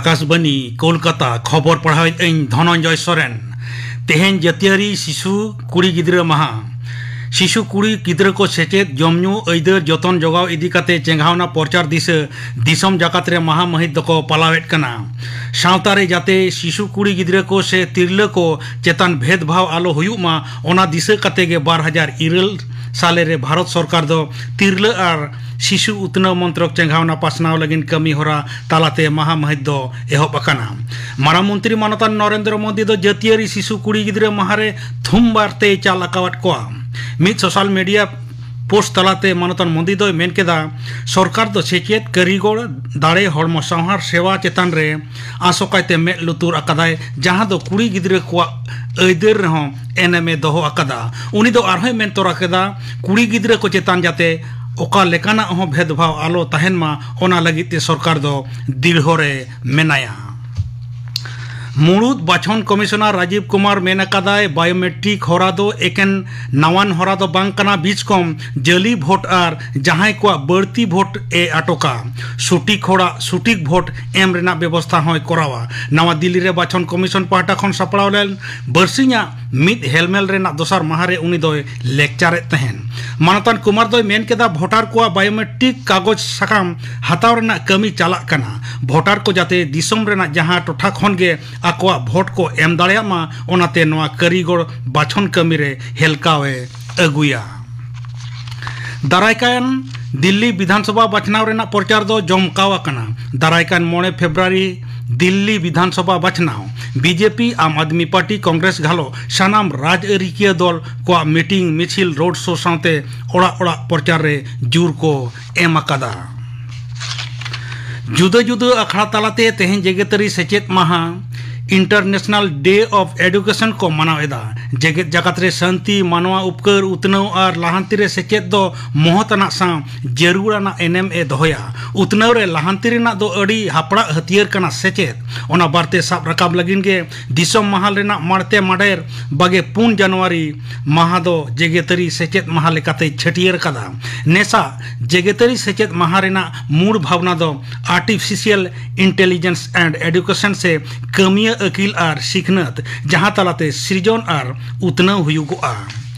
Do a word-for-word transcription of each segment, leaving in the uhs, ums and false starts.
ᱟᱠᱟᱥᱵᱟᱱᱤ ᱠᱳᱞᱠᱟᱛᱟ, ᱠᱷᱚᱵᱚᱨ ᱯᱟᱲᱦᱟᱣᱮᱫ ᱟᱹᱧ ᱫᱷᱚᱱᱚᱱᱡᱚᱭ ᱥᱚᱨᱮᱱ᱾ ᱛᱮᱦᱮᱧ ᱡᱟᱹᱛᱤᱭᱟᱹᱨᱤ ᱥᱤᱥᱩ ᱠᱩᱲᱤ ᱜᱤᱫᱽᱨᱟᱹ ᱢᱟᱦᱟ᱾ ᱥᱤᱥᱩ ᱠᱩᱲᱤ ᱜᱤᱫᱽᱨᱟᱹ ᱠᱚ ᱥᱮᱪᱮᱫ, ᱡᱚᱢ ᱧᱩ, ᱟᱹᱭᱫᱟᱹᱨ ᱡᱚᱛᱚᱱ ᱡᱚᱜᱟᱣ ᱤᱫᱤ ᱠᱟᱛᱮ ᱪᱮᱸᱜᱷᱟᱣᱱᱟ ᱯᱨᱚᱪᱟᱨ ᱫᱤᱥᱟᱹ ᱫᱤᱥᱚᱢ ᱡᱟᱠᱟᱛ ᱨᱮ ᱢᱟᱦᱟ ᱢᱟᱹᱦᱤᱛ ᱫᱚᱠᱚ ᱯᱟᱞᱟᱣᱮᱫ ᱠᱟᱱᱟ᱾ ᱥᱟᱶᱛᱟ ᱨᱮ ᱡᱟᱛᱮ ᱥᱤᱥᱩ ᱠᱩᱲᱤ ᱜᱤᱫᱽᱨᱟᱹ ᱠᱚ ᱥᱮ ᱛᱤᱨᱞᱟᱹ ᱠᱚ ᱪᱮᱛᱟᱱ ᱵᱷᱮᱫᱽᱵᱷᱟᱣ ᱟᱞᱚ ᱦᱩᱭᱩᱜ ᱢᱟ, ᱚᱱᱟ ᱫᱤᱥᱟᱹ ᱠᱟᱛᱮ ᱜᱮ ᱵᱟᱨ ᱦᱟᱡᱟᱨ ᱤᱨᱟᱹᱞ ᱥᱟᱞᱮ ᱨᱮ ᱵᱷᱟᱨᱚᱛ ᱥᱚᱨᱠᱟᱨ ᱫᱚ ᱛᱤᱨᱞᱟᱹ ᱟᱨ ᱥᱤᱥᱩ ᱩᱛᱱᱟᱹᱣ ᱢᱚᱱᱛᱨᱚᱠ ᱪᱮᱸᱜᱷᱟᱣᱱᱟ ᱯᱟᱥᱱᱟᱣ ᱞᱟᱹᱜᱤᱫ ᱠᱟᱹᱢᱤ ᱦᱚᱨᱟ ᱛᱟᱞᱟᱛᱮ ᱢᱟᱦᱟ ᱢᱟᱹᱦᱤᱛ ᱫᱚ ᱮᱦᱚᱵ ᱟᱠᱟᱱᱟ᱾ ᱢᱟᱨᱟᱝ ᱢᱚᱱᱛᱨᱤ ᱢᱟᱱᱚᱛᱟᱱ ᱱᱚᱨᱮᱱᱫᱨᱚ ᱢᱳᱫᱤ ᱫᱚ ᱡᱟᱹᱛᱤᱭᱟᱹᱨᱤ ᱥᱤᱥᱩ ᱠᱩᱲᱤ ᱜᱤᱫᱽᱨᱟᱹ ᱢᱟᱦᱟ ᱨᱮ ᱛᱷᱩᱢ ᱵᱟᱨᱛᱮᱭ ᱪᱟᱞ ᱟᱠᱟᱣᱟᱫ ᱠᱚᱣᱟ᱾ ᱢᱤᱫ ᱥᱳᱥᱟᱞ ᱢᱤᱰᱤᱭᱟ ᱯᱳᱥᱴ ᱛᱟᱞᱟᱛᱮ ᱢᱟᱱᱚᱛᱟᱱ ᱢᱳᱫᱤ ᱫᱚᱭ ᱢᱮᱱ ᱠᱮᱫᱟ, ᱥᱚᱨᱠᱟᱨ ᱫᱚ ᱥᱮᱪᱮᱫ, ᱠᱟᱹᱨᱤᱜᱚᱲ, ᱫᱟᱲᱮ, ᱦᱚᱲᱢᱚ ᱥᱟᱶᱦᱟᱨ ᱥᱮᱵᱟ ᱪᱮᱛᱟᱱ ᱨᱮ ᱟᱥᱚᱠᱟᱭᱛᱮ ᱢᱮᱫ ᱞᱩᱛᱩᱨ ᱟᱠᱟᱫᱟᱭ, ᱡᱟᱦᱟᱸ ᱫᱚ ᱠᱩᱲᱤ ᱜᱤᱫᱽᱨᱟᱹ ᱠᱚᱣᱟᱜ ᱟᱹᱭᱫᱟᱹᱨ ᱨᱮᱦᱚᱸ ᱮᱱᱮᱢᱮ ᱫᱚᱦᱚ ᱟᱠᱟᱫᱟ᱾ ᱩᱱᱤ ᱫᱚ ᱟᱨᱦᱚᱸᱭ ᱢᱮᱱ ᱛᱚᱨᱟ ᱠᱮᱫᱟ, ᱠᱩᱲᱤ ᱜᱤᱫᱽᱨᱟᱹ ᱠᱚ ᱪᱮᱛᱟᱱ ᱡᱟᱛᱮ ᱚᱠᱟ ᱞᱮᱠᱟᱱᱟᱜ ᱦᱚᱸ ᱵᱷᱮᱫᱽᱵᱷᱟᱣ ᱟᱞᱚ ᱛᱟᱦᱮᱱ ᱢᱟ, ᱚᱱᱟ ᱞᱟᱹᱜᱤᱫ ᱛᱮ ᱥᱚᱨᱠᱟᱨ ᱫᱚ ᱫᱤᱲᱦᱚ ᱨᱮ ᱢᱮᱱᱟᱭᱟ᱾ ᱢᱩᱲᱩᱫ ᱵᱟᱪᱷᱚᱱ ᱠᱚᱢᱤᱥᱚᱱᱟᱨ ᱨᱟᱡᱤᱵᱽ ᱠᱩᱢᱟᱨ ᱢᱮᱱ ᱟᱠᱟᱫᱟᱭ, ᱵᱟᱭᱳᱢᱮᱴᱨᱤᱠ ᱦᱚᱨᱟ ᱫᱚ ᱮᱠᱮᱱ ᱱᱟᱣᱟᱱ ᱦᱚᱨᱟ ᱫᱚ ᱵᱟᱝ ᱠᱟᱱᱟ, ᱵᱤᱪᱠᱚᱢ ᱡᱟᱹᱞᱤ ᱵᱷᱳᱴ ᱟᱨ ᱡᱟᱦᱟᱸᱭ ᱠᱚᱣᱟᱜ ᱵᱟᱹᱲᱛᱤ ᱵᱷᱳᱴ ᱮ ᱟᱴᱚᱠᱟ, ᱥᱚᱴᱷᱤᱠ ᱦᱚᱲᱟᱜ ᱥᱚᱴᱷᱤᱠ ᱵᱷᱳᱴ ᱮᱢ ᱨᱮᱱᱟᱜ ᱵᱮᱵᱚᱥᱛᱷᱟ ᱦᱚᱸᱭ ᱠᱚᱨᱟᱣᱟ᱾ ᱱᱟᱣᱟ ᱫᱤᱞᱞᱤ ᱨᱮ ᱵᱟᱪᱷᱚᱱ ᱠᱚᱢᱤᱥᱚᱱ ᱯᱟᱦᱴᱟ ᱠᱷᱚᱱ ᱥᱟᱯᱲᱟᱣ ᱞᱮᱱ ᱵᱟᱹᱨᱥᱤᱧᱟᱜ ᱢᱤᱫ ᱦᱮᱞᱢᱮᱞ ᱨᱮᱱᱟᱜ ᱫᱚᱥᱟᱨ ᱢᱟᱦᱟ ᱨᱮ ᱩᱱᱤ ᱫᱚᱭ ᱞᱮᱠᱪᱟᱨᱮᱫ ᱛᱟᱦᱮᱸᱱ᱾ ᱢᱟᱱᱚᱛᱟᱱ ᱠᱩᱢᱟᱨ ᱫᱚᱭ ᱢᱮᱱ ᱠᱮᱫᱟ, ᱵᱷᱳᱴᱟᱨ ᱠᱚᱣᱟᱜ ᱵᱟᱭᱳᱢᱮᱴᱨᱤᱠ ᱠᱟᱜᱚᱡᱽ ᱥᱟᱠᱟᱢ ᱦᱟᱛᱟᱣ ᱨᱮᱱᱟᱜ ᱠᱟᱹᱢᱤ ᱪᱟᱞᱟᱜ ᱠᱟᱱᱟ᱾ ᱵᱷᱳᱴᱟᱨ ᱠᱚ ᱡᱟᱛᱮ ᱫᱤᱥᱚᱢ ᱨᱮᱱᱟᱜ ᱡᱟᱦᱟᱸ ᱴᱚᱴᱷᱟ ᱠᱷᱚᱱ ᱜᱮ ᱟᱠᱚᱣᱟᱜ ᱵᱷᱳᱴ ᱠᱚ ᱮᱢ ᱫᱟᱲᱮᱭᱟᱜ ᱢᱟ, ᱚᱱᱟᱛᱮ ᱱᱚᱣᱟ ᱠᱟᱹᱨᱤᱜᱚᱲ ᱵᱟᱪᱷᱚᱱ ᱠᱟᱹᱢᱤ ᱨᱮ ᱦᱮᱞᱠᱟᱣ ᱮ ᱟᱹᱜᱩᱭᱟ᱾ ᱫᱟᱨᱟᱭ ᱠᱟᱱ ᱫᱤᱞᱞᱤ ᱵᱤᱫᱷᱟᱱᱥᱚᱵᱷᱟ ᱵᱟᱪᱷᱱᱟᱣ ᱨᱮᱱᱟᱜ ᱯᱨᱚᱪᱟᱨ ᱫᱚ ᱡᱚᱢᱠᱟᱣ ᱟᱠᱟᱱᱟ᱾ ᱫᱟᱨᱟᱭ ᱠᱟᱱ ᱢᱚᱬᱮ ᱯᱷᱮᱵᱽᱨᱩᱣᱟᱨᱤ ᱫᱤᱞᱞᱤ ᱵᱤᱫᱷᱟᱱᱥᱚᱵᱷᱟ ᱵᱟᱪᱷᱱᱟᱣ᱾ ᱵᱤᱡᱮᱯᱤ, ᱟᱢ ᱟᱫᱢᱤ ᱯᱟᱨᱴᱤ, ᱠᱚᱝᱜᱨᱮᱥ ᱜᱷᱟᱞᱚ ᱥᱟᱱᱟᱢ ᱨᱟᱡᱽᱟᱹᱨᱤᱠᱤᱭᱟᱹ ᱫᱚᱞ ᱠᱚᱣᱟᱜ ᱢᱤᱴᱤᱝ, ᱢᱤᱪᱷᱤᱞ, ᱨᱳᱰ ᱥᱳ ᱥᱟᱶᱛᱮ ᱚᱲᱟᱜ ᱚᱲᱟᱜ ᱯᱨᱚᱪᱟᱨ ᱨᱮ ᱡᱳᱨ ᱠᱚ ᱮᱢ ᱟᱠᱟᱫᱟ᱾ ᱡᱩᱫᱟᱹ ᱡᱩᱫᱟᱹ ᱟᱠᱷᱲᱟ ᱛᱟᱞᱟᱛᱮ ᱛᱮᱦᱮᱧ ᱡᱮᱜᱮᱛᱟᱹᱨᱤ ᱥᱮᱪᱮᱫ ᱢᱟᱦᱟ᱾ International Day of Education ᱠᱚ ᱢᱟᱱᱟᱣ ᱮᱫᱟ᱾ ᱡᱮᱜᱮᱛ ᱡᱟᱠᱟᱛ ᱨᱮ ᱥᱟᱱᱛᱤ, ᱢᱟᱱᱣᱟ ᱩᱯᱠᱟᱹᱨ, ᱩᱛᱱᱟᱹᱣ ᱟᱨ ᱞᱟᱦᱟᱱᱛᱤ ᱨᱮ ᱥᱮᱪᱮᱫ ᱫᱚ ᱢᱚᱦᱚᱛ ᱟᱱᱟᱜ ᱥᱟᱶ ᱡᱟᱹᱨᱩᱲ ᱟᱱᱟᱜ ᱮᱱᱮᱢ ᱮ ᱫᱚᱦᱚᱭᱟ᱾ ᱩᱛᱱᱟᱹᱣ ᱨᱮ ᱞᱟᱦᱟᱱᱛᱤ ᱨᱮᱱᱟᱜ ᱫᱚ ᱟᱹᱰᱤ ᱦᱟᱯᱲᱟᱜ ᱦᱟᱹᱛᱭᱟᱹᱨ ᱠᱟᱱᱟ ᱥᱮᱪᱮᱫ᱾ ᱚᱱᱟ ᱵᱟᱨᱛᱮ ᱥᱟᱵ ᱨᱟᱠᱟᱵ ᱞᱟᱹᱜᱤᱫ ᱜᱮ ᱫᱤᱥᱚᱢ ᱢᱟᱦᱟᱞ ᱨᱮᱱᱟᱜ ᱢᱟᱲᱛᱮ ᱢᱟᱰᱮᱨ ᱵᱟᱜᱮ ᱯᱩᱱ ᱡᱟᱱᱩᱣᱟᱨᱤ ᱢᱟᱦᱟ ᱫᱚ ᱡᱮᱜᱮᱛᱟᱹᱨᱤ ᱥᱮᱪᱮᱫ ᱢᱟᱦᱟ ᱞᱮᱠᱟᱛᱮ ᱪᱷᱟᱹᱴᱭᱟᱹᱨ ᱟᱠᱟᱫᱟ᱾ ᱱᱮᱥᱟ ᱡᱮᱜᱮᱛᱟᱹᱨᱤ ᱥᱮᱪᱮᱫ ᱢᱟᱦᱟ ᱨᱮᱱᱟᱜ ᱢᱩᱲ ᱵᱷᱟᱵᱽᱱᱟ ᱫᱚ Artificial Intelligence and Education ᱥᱮ ᱠᱟᱹᱢᱤᱭᱟᱹ ᱟᱹᱠᱤᱞ ᱟᱨ ᱥᱤᱠᱷᱱᱟᱹᱛ, ᱡᱟᱦᱟᱸ ᱛᱟᱞᱟᱛᱮ ᱥᱤᱨᱡᱚᱱ ᱟᱨ ᱩᱛᱱᱟᱹᱣ ᱦᱩᱭᱩᱜᱚᱜᱼᱟ᱾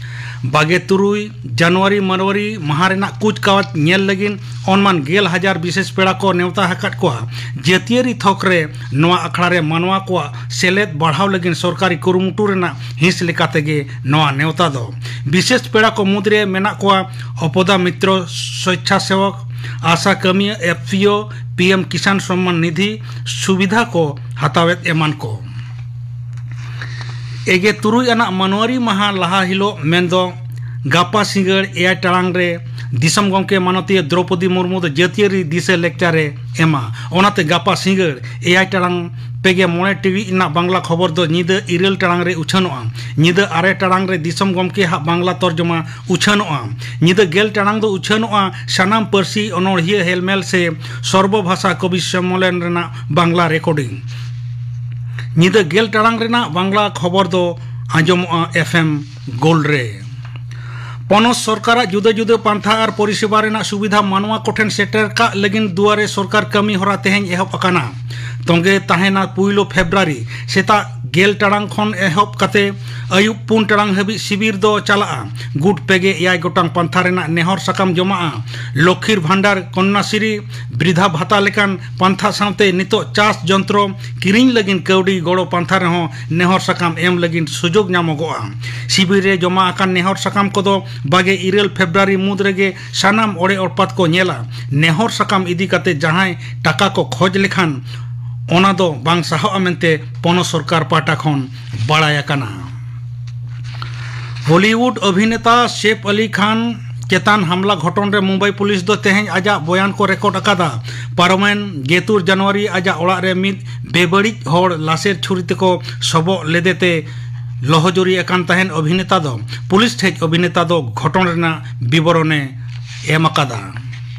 ᱵᱟᱜᱮ ᱛᱩᱨᱩᱭ ᱡᱟᱱᱩᱣᱟᱨᱤ ᱢᱟᱱᱣᱟᱨᱤ ᱢᱟᱦᱟ ᱨᱮᱱᱟᱜ ᱠᱩᱪᱠᱟᱣᱟᱡ ᱧᱮᱞ ᱞᱟᱹᱜᱤᱫ ᱚᱱᱢᱟᱱ ᱜᱮᱞ ᱦᱟᱡᱟᱨ ᱵᱤᱥᱮᱥ ᱯᱮᱲᱟ ᱠᱚ ᱱᱮᱣᱛᱟ ᱟᱠᱟᱫ ᱠᱚᱣᱟ᱾ ᱡᱟᱹᱛᱤᱭᱟᱹᱨᱤ ᱛᱷᱚᱠ ᱨᱮ ᱱᱚᱣᱟ ᱟᱠᱷᱲᱟ ᱨᱮ ᱢᱟᱱᱣᱟ ᱠᱚᱣᱟᱜ ᱥᱮᱞᱮᱫ ᱵᱟᱲᱦᱟᱣ ᱞᱟᱹᱜᱤᱫ ᱥᱚᱨᱠᱟᱨᱤ ᱠᱩᱨᱩᱢᱩᱴᱩ ᱨᱮᱱᱟᱜ ᱦᱤᱸᱥ ᱞᱮᱠᱟᱛᱮ ᱜᱮ ᱱᱚᱣᱟ ᱱᱮᱣᱛᱟ ᱫᱚ᱾ ᱵᱤᱥᱮᱥ ᱯᱮᱲᱟ ᱠᱚ ᱢᱩᱫᱽᱨᱮ ᱢᱮᱱᱟᱜ ᱠᱚᱣᱟ ᱚᱯᱚᱫᱟ ᱢᱤᱛᱨᱚ ᱥᱣᱮᱪᱪᱷᱟᱥᱮᱵᱚᱠ, ᱟᱥᱟ ᱠᱟᱹᱢᱤᱭᱟᱹ, ᱮᱯᱷ ᱯᱤ ᱳ, ᱯᱤ ᱮᱢ ᱠᱤᱥᱟᱱ ᱥᱚᱢᱢᱟᱱ ᱱᱤᱫᱷᱤ ᱥᱩᱵᱤᱫᱷᱟ ᱠᱚ ᱦᱟᱛᱟᱣᱮᱫ ᱮᱢᱟᱱ ᱠᱚ᱾ ᱮᱜᱮ ᱛᱩᱨᱩᱭ ᱟᱱᱟᱜ ᱢᱟᱱᱣᱟᱨᱤ ᱢᱟᱦᱟ ᱞᱟᱦᱟ ᱦᱤᱞᱳᱜ ᱢᱮᱱᱫᱚ ᱜᱟᱯᱟ ᱥᱤᱸᱜᱟᱹᱲ ᱮᱭᱟᱭ ᱴᱟᱲᱟᱝ ᱨᱮ ᱫᱤᱥᱚᱢ ᱜᱚᱢᱠᱮ ᱢᱟᱱᱚᱛᱤᱭᱟᱹ ᱫᱨᱚᱣᱯᱚᱫᱤ ᱢᱩᱨᱢᱩ ᱫᱚ ᱡᱟᱹᱛᱤᱭᱟᱹᱨᱤ ᱫᱤᱥᱟᱹ ᱞᱮᱠᱪᱟᱨ ᱮ ᱮᱢᱟ᱾ ᱚᱱᱟᱛᱮ ᱜᱟᱯᱟ ᱥᱤᱸᱜᱟᱹᱲ ᱮᱭᱟᱭ ᱴᱟᱲᱟᱝ ᱯᱮᱜᱮ ᱢᱚᱬᱮ ᱴᱤᱲᱤᱡ ᱨᱮᱱᱟᱜ ᱵᱟᱝᱞᱟ ᱠᱷᱚᱵᱚᱨ ᱫᱚ ᱧᱤᱫᱟᱹ ᱤᱨᱟᱹᱞ ᱴᱟᱲᱟᱝ ᱨᱮ ᱩᱪᱷᱟᱹᱱᱚᱜᱼᱟ᱾ ᱧᱤᱫᱟᱹ ᱟᱨᱮ ᱴᱟᱲᱟᱝ ᱨᱮ ᱫᱤᱥᱚᱢ ᱜᱚᱢᱠᱮ ᱦᱟᱜ ᱵᱟᱝᱞᱟ ᱛᱚᱨᱡᱚᱢᱟ ᱩᱪᱷᱟᱹᱱᱚᱜᱼᱟ᱾ ᱧᱤᱫᱟᱹ ᱜᱮᱞ ᱴᱟᱲᱟᱝ ᱫᱚ ᱩᱪᱷᱟᱹᱱᱚᱜᱼᱟ ᱥᱟᱱᱟᱢ ᱯᱟᱹᱨᱥᱤ ᱚᱱᱚᱬᱦᱤᱭᱟᱹ ᱦᱮᱞᱢᱮᱞ ᱥᱮ ᱥᱚᱨᱵᱚ ᱵᱷᱟᱥᱟ ᱠᱚᱵᱤ ᱥᱚᱢᱢᱮᱞᱚᱱ ᱨᱮᱱᱟᱜ ᱵᱟᱝᱞᱟ ᱨᱮᱠᱚᱨᱰᱤᱝ᱾ ᱧᱤᱫᱟᱹ ᱜᱮᱞ ᱴᱟᱲᱟᱝ ᱨᱮᱱᱟᱜ ᱵᱟᱝᱞᱟ ᱠᱷᱚᱵᱚᱨ ᱫᱚ ᱟᱸᱡᱚᱢᱚᱜᱼᱟ ᱮᱯᱷ ᱮᱢ ᱜᱳᱞᱰ ᱨᱮ᱾ ᱯᱚᱱᱚᱛ ᱥᱚᱨᱠᱟᱨᱟᱜ ᱡᱩᱫᱟᱹ ᱡᱩᱫᱟᱹ ᱯᱟᱱᱛᱷᱟ ᱟᱨ ᱯᱚᱨᱤᱥᱮᱵᱟ ᱨᱮᱱᱟᱜ ᱥᱩᱵᱤᱫᱷᱟ ᱢᱟᱱᱣᱟ ᱠᱚᱴᱷᱮᱱ ᱥᱮᱴᱮᱨ ᱠᱟᱜ ᱞᱟᱹᱜᱤᱫ ᱫᱩᱣᱟᱨᱮ ᱥᱚᱨᱠᱟᱨ ᱠᱟᱹᱢᱤ ᱦᱚᱨᱟ ᱛᱮᱦᱮᱧ ᱮᱦᱚᱵ ᱟᱠᱟᱱᱟ᱾ ᱛᱚᱸᱜᱮ ᱛᱟᱦᱮᱱᱟ ᱯᱩᱭᱞᱩ ᱯᱷᱮᱵᱽᱨᱩᱣᱟᱨᱤ ᱥᱮᱛᱟᱜ ᱜᱮᱞ ᱴᱟᱲᱟᱝ ᱠᱷᱚᱱ ᱮᱦᱚᱵ ᱠᱟᱛᱮ ᱟᱹᱭᱩᱵ ᱯᱩᱱ ᱴᱟᱲᱟᱝ ᱦᱟᱹᱵᱤᱡ ᱥᱤᱵᱤᱨ ᱫᱚ ᱪᱟᱞᱟᱜᱼᱟ᱾ ᱜᱩᱴ ᱯᱮᱜᱮ ᱮᱭᱟᱭ ᱜᱚᱴᱟᱝ ᱯᱟᱱᱛᱷᱟ ᱨᱮᱱᱟᱜ ᱱᱮᱦᱚᱨ ᱥᱟᱠᱟᱢ ᱡᱚᱢᱟᱜᱼᱟ᱾ ᱞᱚᱠᱠᱷᱤᱨ ᱵᱷᱟᱱᱰᱟᱨ, ᱠᱚᱱᱱᱟᱥᱨᱤ, ᱵᱨᱤᱫᱷᱟ ᱵᱷᱟᱛᱟ ᱞᱮᱠᱟᱱ ᱯᱟᱱᱛᱷᱟ ᱥᱟᱶᱛᱮ ᱱᱤᱛᱚᱜ ᱪᱟᱥ ᱡᱚᱱᱛᱨᱚ ᱠᱤᱨᱤᱧ ᱞᱟᱹᱜᱤᱫ ᱠᱟᱹᱣᱰᱤ ᱜᱚᱲᱚ ᱯᱟᱱᱛᱷᱟ ᱨᱮᱦᱚᱸ ᱱᱮᱦᱚᱨ ᱥᱟᱠᱟᱢ ᱮᱢ ᱞᱟᱹᱜᱤᱫ ᱥᱩᱡᱳᱜᱽ ᱧᱟᱢᱚᱜᱚᱜᱼᱟ᱾ ᱥᱤᱵᱤᱨ ᱨᱮ ᱡᱚᱢᱟ ᱟᱠᱟᱱ ᱱᱮᱦᱚᱨ ᱥᱟᱠᱟᱢ ᱠᱚᱫᱚ ᱵᱟᱜᱮ ᱤᱨᱟᱹᱞ ᱯᱷᱮᱵᱽᱨᱩᱣᱟᱨᱤ ᱢᱩᱫᱽ ᱨᱮᱜᱮ ᱥᱟᱱᱟᱢ ᱚᱲᱮ ᱚᱲᱯᱟᱛ ᱠᱚ ᱧᱮᱞᱟ᱾ ᱱᱮᱦᱚᱨ ᱥᱟᱠᱟᱢ ᱤᱫᱤ ᱠᱟᱛᱮ ᱡᱟᱦᱟᱸᱭ ᱴᱟᱠᱟ ᱠᱚ ᱠᱷᱚᱡᱽ ᱞᱮᱠᱷᱟᱱ ᱚᱱᱟ ᱫᱚ ᱵᱟᱝ ᱥᱟᱦᱚᱜᱼᱟ ᱢᱮᱱᱛᱮ ᱯᱚᱱᱚᱛ ᱥᱚᱨᱠᱟᱨ ᱯᱟᱦᱴᱟ ᱠᱷᱚᱱ ᱵᱟᱲᱟᱭ ᱟᱠᱟᱱᱟ᱾ ᱦᱚᱞᱤᱣᱩᱰ ᱚᱵᱷᱤᱱᱮᱛᱟ ᱥᱮᱯᱷ ᱟᱞᱤ ᱠᱷᱟᱱ ᱪᱮᱛᱟᱱ ᱦᱟᱢᱞᱟ ᱜᱷᱚᱴᱚᱱ ᱨᱮ ᱢᱩᱢᱵᱟᱭ ᱯᱩᱞᱤᱥ ᱫᱚ ᱛᱮᱦᱮᱧ ᱟᱡᱟᱜ ᱵᱚᱭᱟᱱ ᱠᱚ ᱨᱮᱠᱚᱨᱰ ᱟᱠᱟᱫᱟ᱾ ᱯᱟᱨᱚᱢᱮᱱ ᱜᱮᱛᱩᱨ ᱡᱟᱱᱩᱣᱟᱨᱤ ᱟᱡᱟᱜ ᱚᱲᱟᱜ ᱨᱮ ᱢᱤᱫ ᱵᱮᱵᱟᱹᱲᱤᱡ ᱦᱚᱲ ᱞᱟᱥᱮᱨ ᱪᱷᱩᱨᱤ ᱛᱮᱠᱚ ᱥᱚᱵᱚᱜ ᱞᱮᱫᱮᱛᱮ ᱞᱚᱦᱚᱡᱩᱨᱤ ᱟᱠᱟᱱ ᱛᱟᱦᱮᱸᱱ ᱚᱵᱷᱤᱱᱮᱛᱟ ᱫᱚ ᱯᱩᱞᱤᱥ ᱴᱷᱮᱡ ᱚᱵᱷᱤᱱᱮᱛᱟ ᱫᱚ ᱜᱷᱚᱴᱚᱱ ᱨᱮᱱᱟᱜ ᱵᱤᱵᱚᱨᱚᱱᱮ ᱮᱢ ᱟᱠᱟᱫᱟ᱾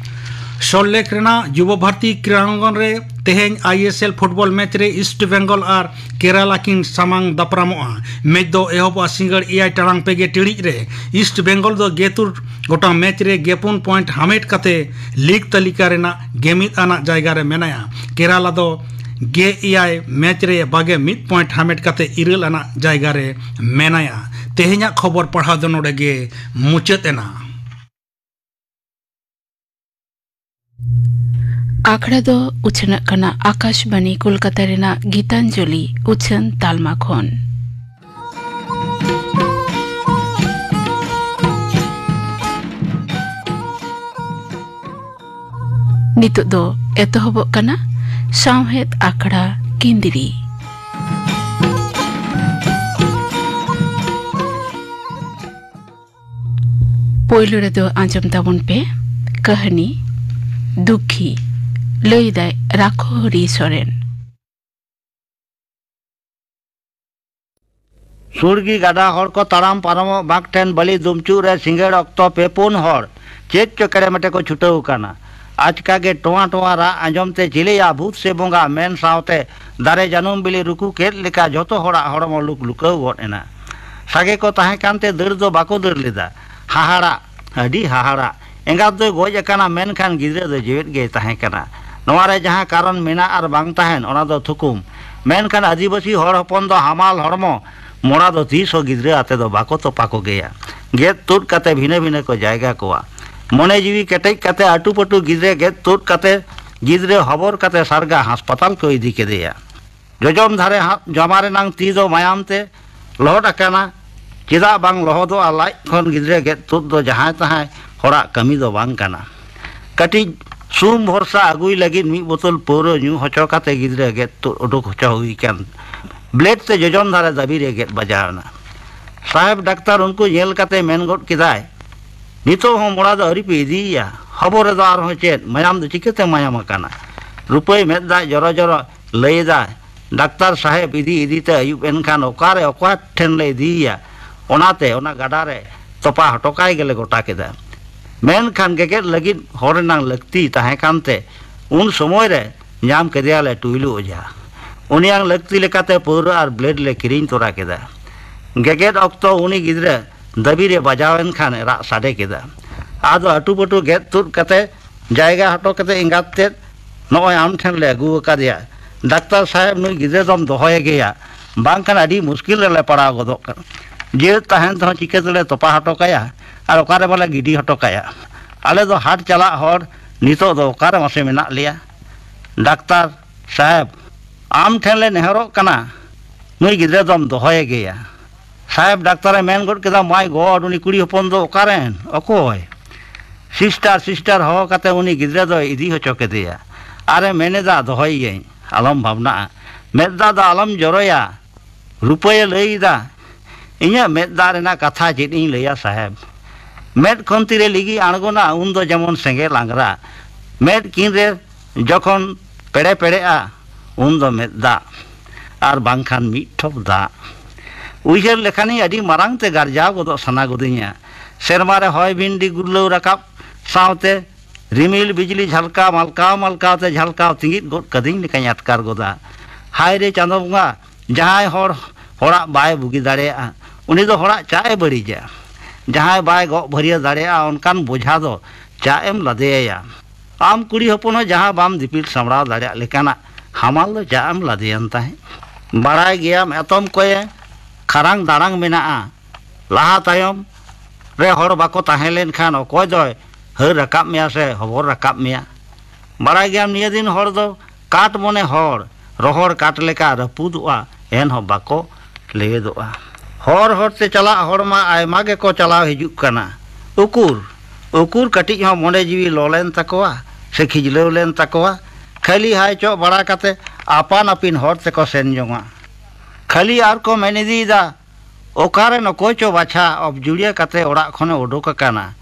ᱥᱚᱞᱴ ᱞᱮᱠ ᱨᱮᱱᱟᱜ ᱡᱩᱵᱚ ᱵᱷᱟᱨᱛᱤ ᱠᱨᱤᱲᱟᱝᱜᱚᱱ ᱨᱮ ᱛᱮᱦᱮᱧ I S L football match ᱨᱮ ᱤᱥᱴ ᱵᱮᱝᱜᱚᱞ ᱟᱨ ᱠᱮᱨᱟᱞᱟ ᱠᱤᱱ ᱥᱟᱢᱟᱝ ᱫᱟᱯᱨᱟᱢᱚᱜᱼᱟ᱾ ᱢᱮᱪ ᱫᱚ ᱮᱦᱚᱵᱚᱜᱼᱟ ᱥᱤᱸᱜᱟᱹᱲ ᱮᱭᱟᱭ ᱴᱟᱲᱟᱝ ᱯᱮᱜᱮ ᱴᱤᱲᱤᱡ ᱨᱮ᱾ ᱤᱥᱴ ᱵᱮᱝᱜᱚᱞ ᱫᱚ ᱜᱮᱛᱩᱨ ᱜᱚᱴᱟᱝ ᱢᱮᱪ ᱨᱮ ᱜᱮᱯᱩᱱ ᱯᱚᱭᱮᱱᱴ ᱦᱟᱢᱮᱴ ᱠᱟᱛᱮ ᱞᱤᱜᱽ ᱛᱟᱹᱞᱤᱠᱟ ᱨᱮᱱᱟᱜ ᱜᱮᱢᱤᱫ ᱟᱱᱟᱜ ᱡᱟᱭᱜᱟ ᱨᱮ ᱢᱮᱱᱟᱭᱟ᱾ ᱠᱮᱨᱟᱞᱟ ᱫᱚ ᱜᱮ ᱮᱭᱟᱭ ᱢᱮᱪ ᱨᱮ ᱵᱟᱜᱮ ᱢᱤᱫ ᱯᱚᱭᱮᱱᱴ ᱦᱟᱢᱮᱴ ᱠᱟᱛᱮ ᱤᱨᱟᱹᱞ ᱟᱱᱟᱜ ᱡᱟᱭᱜᱟ ᱨᱮ ᱢᱮᱱᱟᱭᱟ᱾ ᱛᱮᱦᱮᱧᱟᱜ ᱠᱷᱚᱵᱚᱨ ᱯᱟᱲᱦᱟᱣ ᱫᱚ ᱱᱚᱰᱮ ᱜᱮ ᱢᱩᱪᱟᱹᱫ ᱮᱱᱟ᱾ ᱟᱠᱷᱲᱟ ᱫᱚ ᱩᱪᱷᱟᱹᱱᱚᱜ ᱠᱟᱱᱟ ᱟᱠᱟᱥᱵᱟᱱᱤ ᱠᱳᱞᱠᱟᱛᱟ ᱨᱮᱱᱟᱜ ᱜᱤᱛᱟᱧᱡᱚᱞᱤ ᱩᱪᱷᱟᱹᱱ ᱛᱟᱞᱢᱟ ᱠᱷᱚᱱ᱾ ᱱᱤᱛᱚᱜ ᱫᱚ ᱮᱛᱚᱦᱚᱵᱚᱜ ᱠᱟᱱᱟ ᱥᱟᱶᱦᱮᱫ ᱟᱠᱷᱲᱟ ᱠᱤᱸᱫᱽᱨᱤ᱾ ᱯᱳᱭᱞᱳ ᱨᱮᱫᱚ ᱟᱸᱡᱚᱢ ᱛᱟᱵᱚᱱ ᱯᱮ ᱠᱟᱹᱦᱱᱤ ᱫᱩᱠᱷᱤ, ᱞᱟᱹᱭᱫᱟᱭ ᱨᱟᱠᱷᱚ ᱦᱚᱨᱤ ᱥᱚᱨᱮᱱ᱾ ᱥᱩᱲᱜᱤ ᱜᱟᱰᱟ ᱦᱚᱲ ᱠᱚ ᱛᱟᱲᱟᱢ ᱯᱟᱨᱚᱢᱚᱜ ᱵᱟᱸᱠ ᱴᱷᱮᱱ ᱵᱟᱹᱞᱤ ᱫᱩᱢᱪᱩᱜ ᱨᱮ ᱥᱤᱸᱜᱟᱹᱲ ᱚᱠᱛᱚ ᱯᱮ ᱯᱩᱱ ᱦᱚᱲ ᱪᱮᱫ ᱪᱚ ᱠᱮᱲᱮ ᱢᱮᱴᱮ ᱠᱚ ᱪᱷᱩᱴᱟᱹᱣ ᱟᱠᱟᱱᱟ᱾ ᱟᱪᱠᱟ ᱜᱮ ᱴᱚᱣᱟ ᱴᱚᱣᱟ ᱨᱟᱜ ᱟᱸᱡᱚᱢ ᱛᱮ ᱪᱤᱞᱤᱭᱟ ᱵᱷᱩᱛ ᱥᱮ ᱵᱚᱸᱜᱟ ᱢᱮᱱ ᱥᱟᱶᱛᱮ ᱫᱟᱨᱮ ᱡᱟᱹᱱᱩᱢ ᱵᱤᱞᱤ ᱨᱩᱠᱩ ᱠᱮᱫ ᱞᱮᱠᱟ ᱡᱷᱚᱛᱚ ᱦᱚᱲᱟᱜ ᱦᱚᱲᱢᱚ ᱞᱩᱠ ᱞᱩᱠᱟᱹᱣ ᱜᱚᱫ ᱮᱱᱟ᱾ ᱥᱟᱸᱜᱮ ᱠᱚ ᱛᱟᱦᱮᱸ ᱠᱟᱱᱛᱮ ᱫᱟᱹᱲ ᱫᱚ ᱵᱟᱠᱚ ᱫᱟᱹᱲ ᱞᱮᱫᱟ᱾ ᱦᱟᱦᱟᱲᱟᱜ, ᱟᱹᱰᱤ ᱦᱟᱦᱟᱲᱟᱜ᱾ ᱮᱸᱜᱟᱛ ᱫᱚᱭ ᱜᱚᱡ ᱟᱠᱟᱱᱟ, ᱢᱮᱱᱠᱷᱟᱱ ᱜᱤᱫᱽᱨᱟᱹ ᱫᱚ ᱡᱮᱣᱮᱫ ᱜᱮᱭ ᱛᱟᱦᱮᱸ ᱠᱟᱱᱟ᱾ ᱱᱚᱣᱟ ᱨᱮ ᱡᱟᱦᱟᱸ ᱠᱟᱨᱚᱱ ᱢᱮᱱᱟᱜ ᱟᱨ ᱵᱟᱝ ᱛᱟᱦᱮᱱ, ᱚᱱᱟ ᱫᱚ ᱛᱷᱩᱠᱩᱢ᱾ ᱢᱮᱱᱠᱷᱟᱱ ᱟᱹᱫᱤᱵᱟᱹᱥᱤ ᱦᱚᱲ ᱦᱚᱯᱚᱱ ᱫᱚ ᱦᱟᱢᱟᱞ ᱦᱚᱲᱢᱚ, ᱢᱚᱲᱟ ᱫᱚ ᱛᱤᱥ ᱦᱚᱸ ᱜᱤᱫᱽᱨᱟᱹ ᱟᱛᱮ ᱫᱚ ᱵᱟᱠᱚ ᱛᱚᱯᱟ ᱠᱚ ᱜᱮᱭᱟ᱾ ᱜᱮᱫ ᱛᱩᱫ ᱠᱟᱛᱮ ᱵᱷᱤᱱᱟᱹ ᱵᱷᱤᱱᱟᱹ ᱠᱚ ᱡᱟᱭᱜᱟ ᱠᱚᱣᱟ᱾ ᱢᱚᱱᱮ ᱡᱤᱣᱤ ᱠᱮᱴᱮᱡ ᱠᱟᱛᱮ ᱟᱹᱴᱩ ᱯᱟᱹᱴᱩ ᱜᱤᱫᱽᱨᱟᱹ ᱜᱮᱫ ᱛᱩᱫ ᱠᱟᱛᱮ ᱜᱤᱫᱽᱨᱟᱹ ᱦᱚᱵᱚᱨ ᱠᱟᱛᱮ ᱥᱟᱨᱜᱟ ᱦᱟᱥᱯᱟᱛᱟᱞ ᱠᱚ ᱤᱫᱤ ᱠᱮᱫᱮᱭᱟ᱾ ᱡᱚᱡᱚᱢ ᱫᱷᱟᱨᱮ ᱦᱟᱜ ᱡᱟᱢᱟ ᱨᱮᱱᱟᱝ ᱛᱤ ᱫᱚ ᱢᱟᱭᱟᱢ ᱛᱮ ᱞᱚᱦᱚᱫ ᱟᱠᱟᱱᱟ᱾ ᱪᱮᱫᱟᱜ ᱵᱟᱝ ᱞᱚᱦᱚᱫᱚᱜᱼᱟ? ᱞᱟᱡ ᱠᱷᱚᱱ ᱜᱤᱫᱽᱨᱟᱹ ᱜᱮᱫ ᱛᱩᱫ ᱫᱚ ᱡᱟᱦᱟᱸᱭ ᱛᱟᱦᱟᱸᱭ ᱦᱚᱲᱟᱜ ᱠᱟᱹᱢᱤ ᱫᱚ ᱵᱟᱝ ᱠᱟᱱᱟ᱾ ᱠᱟᱹᱴᱤᱡ ᱥᱩᱢ ᱵᱷᱚᱨᱥᱟ ᱟᱹᱜᱩᱭ ᱞᱟᱹᱜᱤᱫ ᱢᱤᱫ ᱵᱳᱛᱚᱞ ᱯᱟᱹᱣᱨᱟᱹ ᱧᱩ ᱦᱚᱪᱚ ᱠᱟᱛᱮ ᱜᱤᱫᱽᱨᱟᱹ ᱜᱮᱫ ᱛᱩᱫ ᱩᱰᱩᱠ ᱦᱚᱪᱚ ᱦᱩᱭ ᱠᱟᱱ᱾ ᱵᱞᱮᱰ ᱛᱮ ᱡᱚᱡᱚᱢ ᱫᱷᱟᱨᱮ ᱫᱟᱹᱵᱤ ᱨᱮ ᱜᱮᱫ ᱵᱟᱡᱟᱣ ᱮᱱᱟ᱾ ᱥᱟᱦᱮᱵᱽ ᱰᱟᱠᱛᱟᱨ ᱩᱱᱠᱩ ᱧᱮᱞ ᱠᱟᱛᱮ ᱢᱮᱱ ᱜᱚᱫ ᱠᱮᱫᱟᱭ, ᱱᱤᱛᱚᱜ ᱦᱚᱸ ᱢᱚᱲᱟ ᱫᱚ ᱟᱹᱣᱨᱤ ᱯᱮ ᱤᱫᱤᱭᱮᱭᱟ᱾ ᱦᱚᱵᱚᱨ ᱨᱮᱫᱚ ᱟᱨᱦᱚᱸ ᱪᱮᱫ? ᱢᱟᱭᱟᱢ ᱫᱚ ᱪᱤᱠᱟᱹᱛᱮ ᱢᱟᱭᱟᱢ ᱟᱠᱟᱱᱟ? ᱨᱩᱯᱟᱹᱭ ᱢᱮᱫ ᱫᱟᱜ ᱡᱚᱨᱚ ᱡᱚᱨᱚ ᱞᱟᱹᱭ ᱮᱫᱟᱭ, "ᱰᱟᱠᱛᱟᱨ ᱥᱟᱦᱮᱵᱽ, ᱤᱫᱤ ᱤᱫᱤ ᱛᱮ ᱟᱹᱭᱩᱵ ᱮᱱ ᱠᱷᱟᱱ ᱚᱠᱟᱨᱮ ᱚᱠᱟ ᱴᱷᱮᱱ ᱞᱮ ᱤᱫᱤᱭᱮᱭᱟ?" ᱚᱱᱟᱛᱮ ᱚᱱᱟ ᱜᱟᱰᱟ ᱨᱮ ᱛᱚᱯᱟ ᱦᱚᱴᱚ ᱠᱟᱭ ᱜᱮᱞᱮ ᱜᱚᱴᱟ ᱠᱮᱫᱟ᱾ ᱢᱮᱱᱠᱷᱟᱱ ᱜᱮᱜᱮᱫ ᱞᱟᱹᱜᱤᱫ ᱦᱚᱲ ᱨᱮᱱᱟᱜ ᱞᱟᱹᱠᱛᱤ ᱛᱟᱦᱮᱸ ᱠᱟᱱᱛᱮ ᱩᱱ ᱥᱚᱢᱚᱭ ᱨᱮ ᱧᱟᱢ ᱠᱮᱫᱮᱭᱟᱞᱮ ᱴᱩᱭᱞᱩ ᱚᱡᱷᱟ᱾ ᱩᱱᱤᱭᱟᱜ ᱞᱟᱹᱠᱛᱤ ᱞᱮᱠᱟᱛᱮ ᱯᱟᱹᱣᱨᱟᱹ ᱟᱨ ᱵᱞᱮᱰ ᱞᱮ ᱠᱤᱨᱤᱧ ᱛᱚᱨᱟ ᱠᱮᱫᱟ᱾ ᱜᱮᱜᱮᱫ ᱚᱠᱛᱚ ᱩᱱᱤ ᱜᱤᱫᱽᱨᱟᱹ ᱫᱟᱹᱵᱤ ᱨᱮ ᱵᱟᱡᱟᱣ ᱮᱱ ᱠᱷᱟᱱ ᱨᱟᱜ ᱥᱟᱰᱮ ᱠᱮᱫᱟ᱾ ᱟᱫᱚ ᱟᱹᱴᱩ ᱯᱟᱹᱴᱩ ᱜᱮᱫ ᱛᱩᱫ ᱠᱟᱛᱮ ᱡᱟᱭᱜᱟ ᱦᱚᱴᱚ ᱠᱟᱛᱮ, "ᱮᱸᱜᱟᱛ ᱛᱮᱫ, ᱱᱚᱜᱼᱚᱭ ᱟᱢ ᱴᱷᱮᱱ ᱞᱮ ᱟᱹᱜᱩ ᱟᱠᱟᱫᱮᱭᱟ᱾ ᱰᱟᱠᱛᱟᱨ ᱥᱟᱦᱮᱵᱽ, ᱱᱩᱭ ᱜᱤᱫᱽᱨᱟᱹ ᱫᱚᱢ ᱫᱚᱦᱚᱭᱮ ᱜᱮᱭᱟ, ᱵᱟᱝᱠᱷᱟᱱ ᱟᱹᱰᱤ ᱢᱩᱥᱠᱤᱞ ᱨᱮᱞᱮ ᱯᱟᱲᱟᱣ ᱜᱚᱫᱚᱜ ᱠᱟᱱᱟ᱾ ᱡᱤᱣᱮᱫ ᱛᱟᱦᱮᱱ ᱛᱮᱦᱚᱸ ᱪᱤᱠᱟᱹ ᱛᱮᱞᱮ ᱛᱚᱯᱟ ᱦᱚᱴᱚ ᱠᱟᱭᱟ ᱟᱨ ᱚᱠᱟᱨᱮ ᱵᱟᱞᱮ ᱜᱤᱰᱤ ᱦᱚᱴᱚ ᱠᱟᱭᱟ? ᱟᱞᱮ ᱫᱚ ᱦᱟᱴ ᱪᱟᱞᱟᱜ ᱦᱚᱲ, ᱱᱤᱛᱚᱜ ᱫᱚ ᱚᱠᱟᱨᱮ ᱢᱟᱥᱮ ᱢᱮᱱᱟᱜ ᱞᱮᱭᱟ? ᱰᱟᱠᱛᱟᱨ ᱥᱟᱦᱮᱵᱽ, ᱟᱢ ᱴᱷᱮᱱ ᱞᱮ ᱱᱮᱦᱚᱨᱚᱜ ᱠᱟᱱᱟ, ᱱᱩᱭ ᱜᱤᱫᱽᱨᱟᱹ ᱫᱚᱢ ᱫᱚᱦᱚᱭᱮ ᱜᱮᱭᱟ᱾" ᱥᱟᱦᱮᱵᱽ ᱰᱟᱠᱛᱟᱨᱮ ᱢᱮᱱ ᱜᱚᱫ ᱠᱮᱫᱟ, "My God, ᱩᱱᱤ ᱠᱩᱲᱤ ᱦᱚᱯᱚᱱ ᱫᱚ ᱚᱠᱟᱨᱮᱱ? ᱚᱠᱚᱭ?" ᱥᱤᱥᱴᱟᱨ, ᱥᱤᱥᱴᱟᱨ ᱦᱚᱦᱚ ᱠᱟᱛᱮ ᱩᱱᱤ ᱜᱤᱫᱽᱨᱟᱹ ᱫᱚᱭ ᱤᱫᱤ ᱦᱚᱪᱚ ᱠᱮᱫᱮᱭᱟ᱾ ᱟᱨᱮ ᱢᱮᱱ ᱮᱫᱟ, "ᱫᱚᱦᱚᱭᱮᱭᱟᱹᱧ, ᱟᱞᱚᱢ ᱵᱷᱟᱵᱽᱱᱟᱜᱼᱟ, ᱢᱮᱫ ᱫᱟᱜ ᱫᱚ ᱟᱞᱚᱢ ᱡᱚᱨᱚᱭᱟ, ᱨᱩᱯᱟᱹᱭᱮ ᱞᱟᱹᱭ ᱮᱫᱟ, ᱤᱧᱟᱹᱜ ᱢᱮᱫ ᱫᱟᱜ ᱨᱮᱱᱟᱜ ᱠᱟᱛᱷᱟ ᱪᱮᱫ ᱤᱧ ᱞᱟᱹᱭᱟ ᱥᱟᱦᱮᱵᱽ? ᱢᱮᱫ ᱠᱷᱚᱱ ᱛᱤᱨᱮ ᱞᱤᱜᱤ ᱟᱬᱜᱚᱱᱟ, ᱩᱱ ᱫᱚ ᱡᱮᱢᱚᱱ ᱥᱮᱸᱜᱮᱞ ᱟᱝᱜᱽᱨᱟ᱾ ᱢᱮᱫ ᱠᱤᱱ ᱨᱮ ᱡᱚᱠᱷᱚᱱ ᱯᱮᱲᱮ ᱯᱮᱲᱮᱜᱼᱟ, ᱩᱱ ᱫᱚ ᱢᱮᱫ ᱫᱟᱜ ᱟᱨ ᱵᱟᱝᱠᱷᱟᱱ ᱢᱤᱫ ᱴᱷᱚᱯ ᱫᱟᱜ᱾ ᱩᱭᱦᱟᱹᱨ ᱞᱮᱠᱷᱟᱱᱤᱧ ᱟᱹᱰᱤ ᱢᱟᱨᱟᱝ ᱛᱮ ᱜᱟᱨᱡᱟᱣ ᱜᱚᱫᱚᱜ ᱥᱟᱱᱟ ᱜᱚᱫᱤᱧᱟ᱾ ᱥᱮᱨᱢᱟ ᱨᱮ ᱦᱚᱭ ᱵᱷᱤᱱᱰᱤ ᱜᱩᱨᱞᱟᱹᱣ ᱨᱟᱠᱟᱵ ᱥᱟᱶᱛᱮ ᱨᱤᱢᱤᱞ ᱵᱤᱡᱽᱞᱤ ᱡᱷᱟᱞᱠᱟᱣ ᱢᱟᱞᱠᱟᱣ ᱢᱟᱞᱠᱟᱣ ᱛᱮ ᱡᱷᱟᱞᱠᱟᱣ ᱛᱤᱸᱜᱤᱫ ᱜᱚᱫ ᱠᱟᱹᱫᱤᱧ ᱞᱮᱠᱟᱧ ᱟᱴᱠᱟᱨ ᱜᱚᱫᱟ᱾ ᱦᱟᱭ ᱨᱮ ᱪᱟᱸᱫᱚ ᱵᱚᱸᱜᱟ, ᱡᱟᱦᱟᱸᱭ ᱦᱚᱲ ᱦᱚᱲᱟᱜ ᱵᱟᱭ ᱵᱩᱜᱤ ᱫᱟᱲᱮᱭᱟᱜᱼᱟ, ᱩᱱᱤ ᱫᱚ ᱦᱚᱲᱟᱜ ᱪᱟᱜ ᱮ ᱵᱟᱹᱲᱤᱡᱟ᱾ ᱡᱟᱦᱟᱸᱭ ᱵᱟᱭ ᱜᱚᱜ ᱵᱷᱟᱹᱨᱭᱟᱹ ᱫᱟᱲᱮᱭᱟᱜᱼᱟ, ᱚᱱᱠᱟᱱ ᱵᱚᱡᱷᱟ ᱫᱚ ᱪᱟᱜ ᱮᱢ ᱞᱟᱫᱮ ᱟᱭᱟ᱾ ᱟᱢ ᱠᱩᱲᱤ ᱦᱚᱯᱚᱱ ᱦᱚᱸ ᱡᱟᱦᱟᱸ ᱵᱟᱢ ᱫᱤᱯᱤᱞ ᱥᱟᱢᱵᱲᱟᱣ ᱫᱟᱲᱮᱭᱟᱜ ᱞᱮᱠᱟᱱᱟᱜ ᱦᱟᱢᱟᱞ ᱫᱚ ᱪᱟᱜ ᱮᱢ ᱞᱟᱫᱮᱭᱟᱱ ᱛᱟᱦᱮᱸᱫ᱾ ᱵᱟᱲᱟᱭ ᱜᱮᱭᱟᱢ, ᱮᱛᱚᱢ ᱠᱚᱭᱮ ᱠᱷᱟᱨᱟᱝ ᱫᱟᱲᱟᱝ ᱢᱮᱱᱟᱜᱼᱟ᱾ ᱞᱟᱦᱟ ᱛᱟᱭᱚᱢ ᱨᱮ ᱦᱚᱲ ᱵᱟᱠᱚ ᱛᱟᱦᱮᱸ ᱞᱮᱱᱠᱷᱟᱱ ᱚᱠᱚᱭ ᱫᱚᱭ ᱦᱟᱹᱨ ᱨᱟᱠᱟᱵ ᱢᱮᱭᱟ ᱥᱮ ᱦᱚᱵᱚᱨ ᱨᱟᱠᱟᱵ ᱢᱮᱭᱟ? ᱵᱟᱲᱟᱭ ᱜᱮᱭᱟᱢ, ᱱᱤᱭᱟᱹ ᱫᱤᱱ ᱦᱚᱲ ᱫᱚ ᱠᱟᱴ ᱢᱚᱱᱮ ᱦᱚᱲ, ᱨᱚᱦᱚᱲ ᱠᱟᱴ ᱞᱮᱠᱟ ᱨᱟᱹᱯᱩᱫᱚᱜᱼᱟ, ᱮᱱᱦᱚᱸ ᱵᱟᱠᱚ ᱞᱮᱣᱮᱫᱚᱜᱼᱟ᱾ ᱦᱚᱨ ᱦᱚᱨᱛᱮ ᱪᱟᱞᱟᱜ ᱦᱚᱲ ᱢᱟ ᱟᱭᱢᱟ ᱜᱮᱠᱚ ᱪᱟᱞᱟᱣ ᱦᱤᱡᱩᱜ ᱠᱟᱱᱟ᱾ ᱩᱠᱩᱨ, ᱩᱠᱩᱨ ᱠᱟᱹᱴᱤᱡ ᱦᱚᱸ ᱢᱚᱱᱮ ᱡᱤᱣᱤ ᱞᱚ ᱞᱮᱱ ᱛᱟᱠᱚᱣᱟ ᱥᱮ ᱠᱷᱤᱡᱞᱟᱹᱣ ᱞᱮᱱ ᱛᱟᱠᱚᱣᱟ? ᱠᱷᱟᱹᱞᱤ ᱦᱟᱭ ᱪᱚᱜ ᱵᱟᱲᱟ ᱠᱟᱛᱮ ᱟᱯᱟᱱ ᱟᱹᱯᱤᱱ ᱦᱚᱨ ᱛᱮᱠᱚ ᱥᱮᱱ ᱡᱚᱝᱟ᱾ ᱠᱷᱟᱹᱞᱤ ᱟᱨ ᱠᱚ ᱢᱮᱱ ᱤᱫᱤᱭᱮᱫᱟ, ᱚᱠᱟᱨᱮᱱ ᱚᱠᱚᱭ ᱪᱚ ᱵᱟᱪᱷᱟ ᱚᱵᱡᱩᱲᱤᱭᱟᱹ ᱠᱟᱛᱮ ᱚᱲᱟᱜ ᱠᱷᱚᱱᱮ ᱩᱰᱩᱠ ᱟᱠᱟᱱᱟ᱾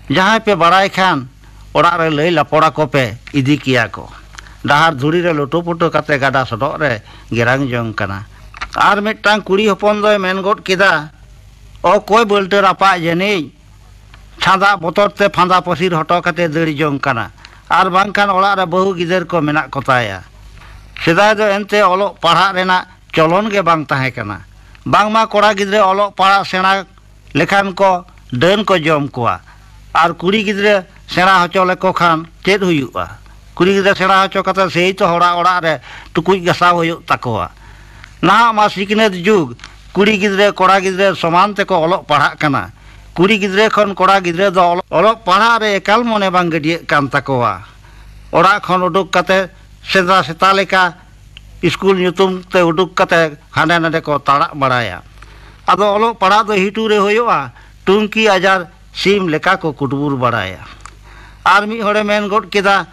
ᱡᱟᱦᱟᱸᱭ ᱯᱮ ᱵᱟᱲᱟᱭ ᱠᱷᱟᱱ ᱚᱲᱟᱜ ᱨᱮ ᱞᱟᱹᱭ ᱞᱟᱯᱚᱲ ᱟᱠᱚ ᱯᱮ, ᱤᱫᱤ ᱠᱮᱭᱟ ᱠᱚ᱾ ᱰᱟᱦᱟᱨ ᱫᱷᱩᱲᱤ ᱨᱮ ᱞᱩᱴᱩ ᱯᱩᱴᱩ ᱠᱟᱛᱮ ᱜᱟᱰᱟ ᱥᱚᱰᱚᱜ ᱨᱮ ᱜᱮᱨᱟᱝ ᱡᱚᱝ ᱠᱟᱱᱟ᱾ ᱟᱨ ᱢᱤᱫᱴᱟᱝ ᱠᱩᱲᱤ ᱦᱚᱯᱚᱱ ᱫᱚᱭ ᱢᱮᱱ ᱜᱚᱫ ᱠᱮᱫᱟ, "ᱚᱠᱚᱭ ᱵᱟᱹᱞᱴᱟᱹ ᱨᱟᱯᱟᱜ ᱡᱟᱹᱱᱤᱡ ᱪᱷᱟᱸᱫᱟ ᱵᱚᱛᱚᱨ ᱛᱮ ᱯᱷᱟᱸᱫᱟ ᱯᱟᱹᱥᱤᱨ ᱦᱚᱴᱚ ᱠᱟᱛᱮ ᱫᱟᱹᱲ ᱡᱚᱝ ᱠᱟᱱᱟ, ᱟᱨ ᱵᱟᱝᱠᱷᱟᱱ ᱚᱲᱟᱜ ᱨᱮ ᱵᱟᱹᱦᱩ ᱜᱤᱫᱟᱹᱨ ᱠᱚ ᱢᱮᱱᱟᱜ ᱠᱚᱛᱟᱭᱟ᱾" ᱥᱮᱫᱟᱭ ᱫᱚ ᱮᱱᱛᱮ ᱚᱞᱚᱜ ᱯᱟᱲᱦᱟᱜ ᱨᱮᱱᱟᱜ ᱪᱚᱞᱚᱱ ᱜᱮ ᱵᱟᱝ ᱛᱟᱦᱮᱸ ᱠᱟᱱᱟ᱾ ᱵᱟᱝᱢᱟ ᱠᱚᱲᱟ ᱜᱤᱫᱽᱨᱟᱹ ᱚᱞᱚᱜ ᱯᱟᱲᱦᱟᱜ ᱥᱮᱬᱟ ᱞᱮᱠᱷᱟᱱ ᱠᱚ ᱰᱟᱹᱱ ᱠᱚ ᱡᱚᱢ ᱠᱚᱣᱟ, ᱟᱨ ᱠᱩᱲᱤ ᱜᱤᱫᱽᱨᱟᱹ ᱥᱮᱬᱟ ᱦᱚᱪᱚ ᱞᱮᱠᱚ ᱠᱷᱟᱱ ᱪᱮᱫ ᱦᱩᱭᱩᱜᱼᱟ? ᱠᱩᱲᱤ ᱜᱤᱫᱽᱨᱟᱹ ᱥᱮᱬᱟ ᱦᱚᱪᱚ ᱠᱟᱛᱮ ᱥᱮᱭ ᱛᱚ ᱦᱚᱲᱟᱜ ᱚᱲᱟᱜ ᱨᱮ ᱴᱩᱠᱩᱡ ᱜᱟᱥᱟᱣ ᱦᱩᱭᱩᱜ ᱛᱟᱠᱚᱣᱟ᱾ ᱱᱟᱦᱟᱜ ᱢᱟ ᱥᱤᱠᱷᱱᱟᱹᱛ ᱡᱩᱜᱽ, ᱠᱩᱲᱤ ᱜᱤᱫᱽᱨᱟᱹ ᱠᱚᱲᱟ ᱜᱤᱫᱽᱨᱟᱹ ᱥᱚᱢᱟᱱ ᱛᱮᱠᱚ ᱚᱞᱚᱜ ᱯᱟᱲᱦᱟᱜ ᱠᱟᱱᱟ᱾ ᱠᱩᱲᱤ ᱜᱤᱫᱽᱨᱟᱹ ᱠᱷᱚᱱ ᱠᱚᱲᱟ ᱜᱤᱫᱽᱨᱟᱹ ᱫᱚ ᱚᱞᱚᱜ, ᱚᱞᱚᱜ ᱯᱟᱲᱦᱟᱜ ᱨᱮ ᱮᱠᱟᱞ ᱢᱚᱱᱮ ᱵᱟᱝ ᱜᱟᱹᱰᱭᱟᱹᱜ ᱠᱟᱱ ᱛᱟᱠᱚᱣᱟ᱾ ᱚᱲᱟᱜ ᱠᱷᱚᱱ ᱩᱰᱩᱠ ᱠᱟᱛᱮ ᱥᱮᱸᱫᱽᱨᱟ ᱥᱮᱛᱟ ᱞᱮᱠᱟ ᱥᱠᱩᱞ ᱧᱩᱛᱩᱢ ᱛᱮ ᱩᱰᱩᱠ ᱠᱟᱛᱮ ᱦᱟᱸᱰᱮ ᱱᱟᱰᱮ ᱠᱚ ᱛᱟᱲᱟᱜ ᱵᱟᱲᱟᱭᱟ᱾ ᱟᱫᱚ ᱚᱞᱚᱜ ᱯᱟᱲᱦᱟᱜ ᱫᱚ ᱦᱤᱴᱩ ᱨᱮ ᱦᱩᱭᱩᱜᱼᱟ, ᱴᱩᱝᱠᱤ ᱟᱡᱟᱨ ᱥᱤᱢ ᱞᱮᱠᱟ ᱠᱚ ᱠᱩᱴᱵᱩᱨ ᱵᱟᱲᱟᱭᱟ᱾ ᱟᱨ ᱢᱤᱫ ᱦᱚᱲᱮ ᱢᱮᱱ ᱜᱚᱫ ᱠᱮᱫᱟ,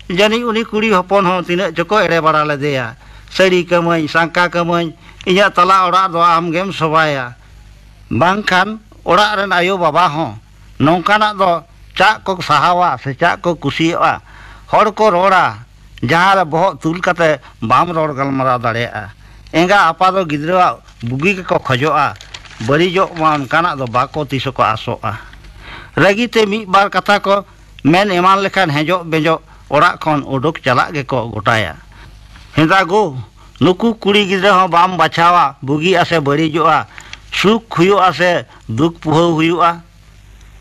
"ᱡᱟᱹᱱᱤᱡ ᱩᱱᱤ ᱠᱩᱲᱤ ᱦᱚᱯᱚᱱ ᱦᱚᱸ ᱛᱤᱱᱟᱹᱜ ᱪᱚᱠᱚ ᱮᱲᱮ ᱵᱟᱲᱟ ᱞᱮᱫᱮᱭᱟ᱾ ᱥᱟᱹᱲᱤ ᱠᱟᱹᱢᱟᱹᱧ, ᱥᱟᱝᱠᱟ ᱠᱟᱹᱢᱟᱹᱧ, ᱤᱧᱟᱹᱜ ᱛᱟᱞᱟ ᱚᱲᱟᱜ ᱫᱚ ᱟᱢ ᱜᱮᱢ ᱥᱚᱵᱷᱟᱭᱟ᱾ ᱵᱟᱝᱠᱷᱟᱱ ᱚᱲᱟᱜ ᱨᱮᱱ ᱟᱭᱳ ᱵᱟᱵᱟ ᱦᱚᱸ ᱱᱚᱝᱠᱟᱱᱟᱜ ᱫᱚ ᱪᱟᱜ ᱠᱚ ᱥᱟᱦᱟᱣᱟ ᱥᱮ ᱪᱟᱜ ᱠᱚ ᱠᱩᱥᱤᱭᱟᱜᱼᱟ?" ᱦᱚᱲ ᱠᱚ ᱨᱚᱲᱟ, ᱡᱟᱦᱟᱸ ᱨᱮ ᱵᱚᱦᱚᱜ ᱛᱩᱞ ᱠᱟᱛᱮ ᱵᱟᱢ ᱨᱚᱲ ᱜᱟᱞᱢᱟᱨᱟᱣ ᱫᱟᱲᱮᱭᱟᱜᱼᱟ᱾ ᱮᱸᱜᱟ ᱟᱯᱟ ᱫᱚ ᱜᱤᱫᱽᱨᱟᱹᱣᱟᱜ ᱵᱩᱜᱤ ᱜᱮᱠᱚ ᱠᱷᱚᱡᱚᱜᱼᱟ, ᱵᱟᱹᱲᱤᱡᱚᱜ ᱢᱟ ᱚᱱᱠᱟᱱᱟᱜ ᱫᱚ ᱵᱟᱠᱚ ᱛᱤᱥ ᱦᱚᱸᱠᱚ ᱟᱥᱚᱜᱼᱟ᱾ ᱨᱟᱹᱜᱤ ᱛᱮ ᱢᱤᱫ ᱵᱟᱨ ᱠᱟᱛᱷᱟ ᱠᱚ ᱢᱮᱱ ᱮᱢᱟᱱ ᱞᱮᱠᱷᱟᱱ ᱦᱮᱸᱡᱚᱜ ᱵᱮᱸᱡᱚᱜ ᱚᱲᱟᱜ ᱠᱷᱚᱱ ᱩᱰᱩᱠ ᱪᱟᱞᱟᱜ ᱜᱮᱠᱚ ᱜᱚᱴᱟᱭᱟ᱾ ᱦᱮᱸᱫᱟ ᱜᱳ, ᱱᱩᱠᱩ ᱠᱩᱲᱤ ᱜᱤᱫᱽᱨᱟᱹ ᱦᱚᱸ ᱵᱟᱢ ᱵᱟᱪᱷᱟᱣᱟ, ᱵᱩᱜᱤᱜᱼᱟ ᱥᱮ ᱵᱟᱹᱲᱤᱡᱚᱜᱼᱟ, ᱥᱩᱠ ᱦᱩᱭᱩᱜᱼᱟ ᱥᱮ ᱫᱩᱠ ᱯᱩᱦᱟᱹᱣ ᱦᱩᱭᱩᱜᱼᱟ᱾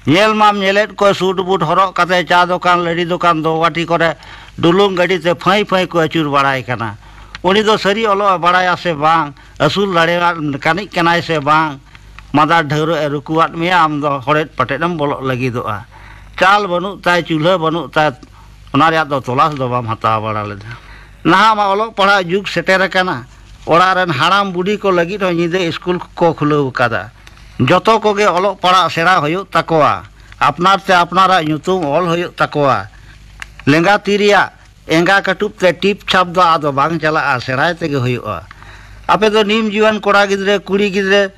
ᱧᱮᱞ ᱢᱟᱢ ᱧᱮᱞᱮᱫ ᱠᱚ ᱥᱩᱴ ᱵᱩᱴ ᱦᱚᱨᱚᱜ ᱠᱟᱛᱮ ᱪᱟ ᱫᱚᱠᱟᱱ, ᱞᱟᱹᱰᱤ ᱫᱚᱠᱟᱱ, ᱫᱚ ᱵᱟᱹᱴᱤ ᱠᱚᱨᱮ ᱰᱩᱞᱩᱝ ᱜᱟᱹᱰᱤ ᱛᱮ ᱯᱷᱟᱹᱭ ᱯᱷᱟᱹᱭ ᱠᱚ ᱟᱹᱪᱩᱨ ᱵᱟᱲᱟᱭ ᱠᱟᱱᱟ᱾ ᱩᱱᱤ ᱫᱚ ᱥᱟᱹᱨᱤ ᱚᱞᱚᱜ ᱮ ᱵᱟᱲᱟᱭᱟ ᱥᱮ ᱵᱟᱝ, ᱟᱹᱥᱩᱞ ᱫᱟᱲᱮᱭᱟᱜ ᱠᱟᱹᱱᱤᱡ ᱠᱟᱱᱟᱭ ᱥᱮ ᱵᱟᱝ, ᱢᱟᱫᱟᱨ ᱰᱷᱟᱹᱣᱨᱟᱹᱜ ᱮ ᱨᱩᱠᱩᱣᱟᱫ ᱢᱮᱭᱟ, ᱟᱢ ᱫᱚ ᱦᱚᱲᱮᱫ ᱯᱟᱴᱮᱫ ᱮᱢ ᱵᱚᱞᱚᱜ ᱞᱟᱹᱜᱤᱫᱚᱜᱼᱟ᱾ ᱪᱟᱞ ᱵᱟᱹᱱᱩᱜ ᱛᱟᱭ, ᱪᱩᱞᱦᱟᱹ ᱵᱟᱹᱱᱩᱜ ᱛᱟᱭ, ᱚᱱᱟ ᱨᱮᱭᱟᱜ ᱫᱚ ᱛᱚᱞᱟᱥ ᱫᱚ ᱵᱟᱢ ᱦᱟᱛᱟᱣ ᱵᱟᱲᱟ ᱞᱮᱫᱟ᱾ ᱱᱟᱦᱟᱜ ᱢᱟ ᱚᱞᱚᱜ ᱯᱟᱲᱦᱟᱜ ᱡᱩᱜᱽ ᱥᱮᱴᱮᱨ ᱟᱠᱟᱱᱟ, ᱚᱲᱟᱜ ᱨᱮᱱ ᱦᱟᱲᱟᱢ ᱵᱩᱰᱷᱤ ᱠᱚ ᱞᱟᱹᱜᱤᱫ ᱦᱚᱸ ᱧᱤᱫᱟᱹ ᱥᱠᱩᱞ ᱠᱚ ᱠᱷᱩᱞᱟᱹᱣ ᱟᱠᱟᱫᱟ᱾ ᱡᱚᱛᱚ ᱠᱚᱜᱮ ᱚᱞᱚᱜ ᱯᱟᱲᱦᱟᱜ ᱥᱮᱬᱟ ᱦᱩᱭᱩᱜ ᱛᱟᱠᱚᱣᱟ, ᱟᱯᱱᱟᱨ ᱛᱮ ᱟᱯᱱᱟᱨᱟᱜ ᱧᱩᱛᱩᱢ ᱚᱞ ᱦᱩᱭᱩᱜ ᱛᱟᱠᱚᱣᱟ᱾ ᱞᱮᱸᱜᱟ ᱛᱤ ᱨᱮᱭᱟᱜ ᱮᱸᱜᱟ ᱠᱟᱹᱴᱩᱵ ᱛᱮ ᱴᱤᱯ ᱪᱷᱟᱯ ᱫᱚ ᱟᱫᱚ ᱵᱟᱝ ᱪᱟᱞᱟᱜᱼᱟ, ᱥᱮᱬᱟᱭ ᱛᱮᱜᱮ ᱦᱩᱭᱩᱜᱼᱟ᱾ ᱟᱯᱮ ᱫᱚ ᱱᱤᱢ ᱡᱩᱣᱟᱹᱱ ᱠᱚᱲᱟ ᱜᱤᱫᱽᱨᱟᱹ, ᱠᱩᱲᱤ ᱜᱤᱫᱽᱨᱟᱹ,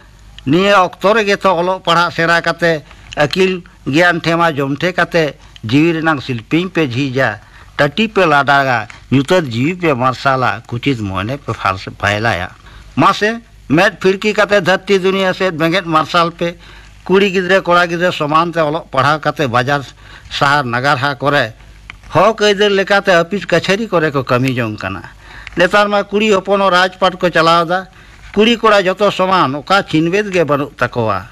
ᱱᱤᱭᱟᱹ ᱚᱠᱛᱚ ᱨᱮᱜᱮ ᱛᱚ ᱚᱞᱚᱜ ᱯᱟᱲᱦᱟᱜ ᱥᱮᱬᱟ ᱠᱟᱛᱮ ᱟᱹᱠᱤᱞ ᱜᱮᱭᱟᱱ ᱴᱷᱮᱢᱟ ᱡᱚᱢᱴᱷᱮ ᱠᱟᱛᱮ ᱡᱤᱣᱤ ᱨᱮᱱᱟᱝ ᱥᱤᱞᱯᱤᱧ ᱯᱮ ᱡᱷᱤᱡᱟ, ᱴᱟᱹᱴᱤ ᱯᱮ ᱞᱟᱰᱟᱜᱟ, ᱧᱩᱛᱟᱹᱛ ᱡᱤᱣᱤ ᱯᱮ ᱢᱟᱨᱥᱟᱞᱟ, ᱠᱩᱪᱤᱛ ᱢᱚᱱᱮ ᱯᱮ ᱯᱷᱟᱨᱥ-, ᱯᱷᱟᱭᱞᱟᱭᱟ᱾ ᱢᱟᱥᱮ, ᱢᱮᱫ ᱯᱷᱤᱲᱠᱤ ᱠᱟᱛᱮ ᱫᱷᱟᱹᱨᱛᱤ ᱫᱩᱱᱤᱭᱟᱹ ᱥᱮᱫ ᱵᱮᱸᱜᱮᱫ ᱢᱟᱨᱥᱟᱞ ᱯᱮ᱾ ᱠᱩᱲᱤ ᱜᱤᱫᱽᱨᱟᱹ ᱠᱚᱲᱟ ᱜᱤᱫᱽᱨᱟᱹ ᱥᱚᱢᱟᱱ ᱛᱮ ᱚᱞᱚᱜ ᱯᱟᱲᱦᱟᱣ ᱠᱟᱛᱮ ᱵᱟᱡᱟᱨ ᱥᱟᱦᱟᱨ ᱱᱟᱜᱟᱨ ᱦᱟ ᱠᱚᱨᱮ ᱦᱚᱠ ᱟᱹᱭᱫᱟᱹᱨ ᱞᱮᱠᱟᱛᱮ ᱟᱹᱯᱤᱥ ᱠᱟᱪᱷᱟᱹᱨᱤ ᱠᱚᱨᱮ ᱠᱚ ᱠᱟᱹᱢᱤ ᱡᱚᱝ ᱠᱟᱱᱟ᱾ ᱱᱮᱛᱟᱨ ᱢᱟ ᱠᱩᱲᱤ ᱦᱚᱯᱚᱱ ᱦᱚᱸ ᱨᱟᱡᱽᱯᱟᱴ ᱠᱚ ᱪᱟᱞᱟᱣ ᱮᱫᱟ᱾ ᱠᱩᱲᱤ ᱠᱚᱲᱟ ᱡᱚᱛᱚ ᱥᱚᱢᱟᱱ, ᱚᱠᱟ ᱪᱷᱤᱱᱵᱮᱫ ᱜᱮ ᱵᱟᱹᱱᱩᱜ ᱛᱟᱠᱚᱣᱟ᱾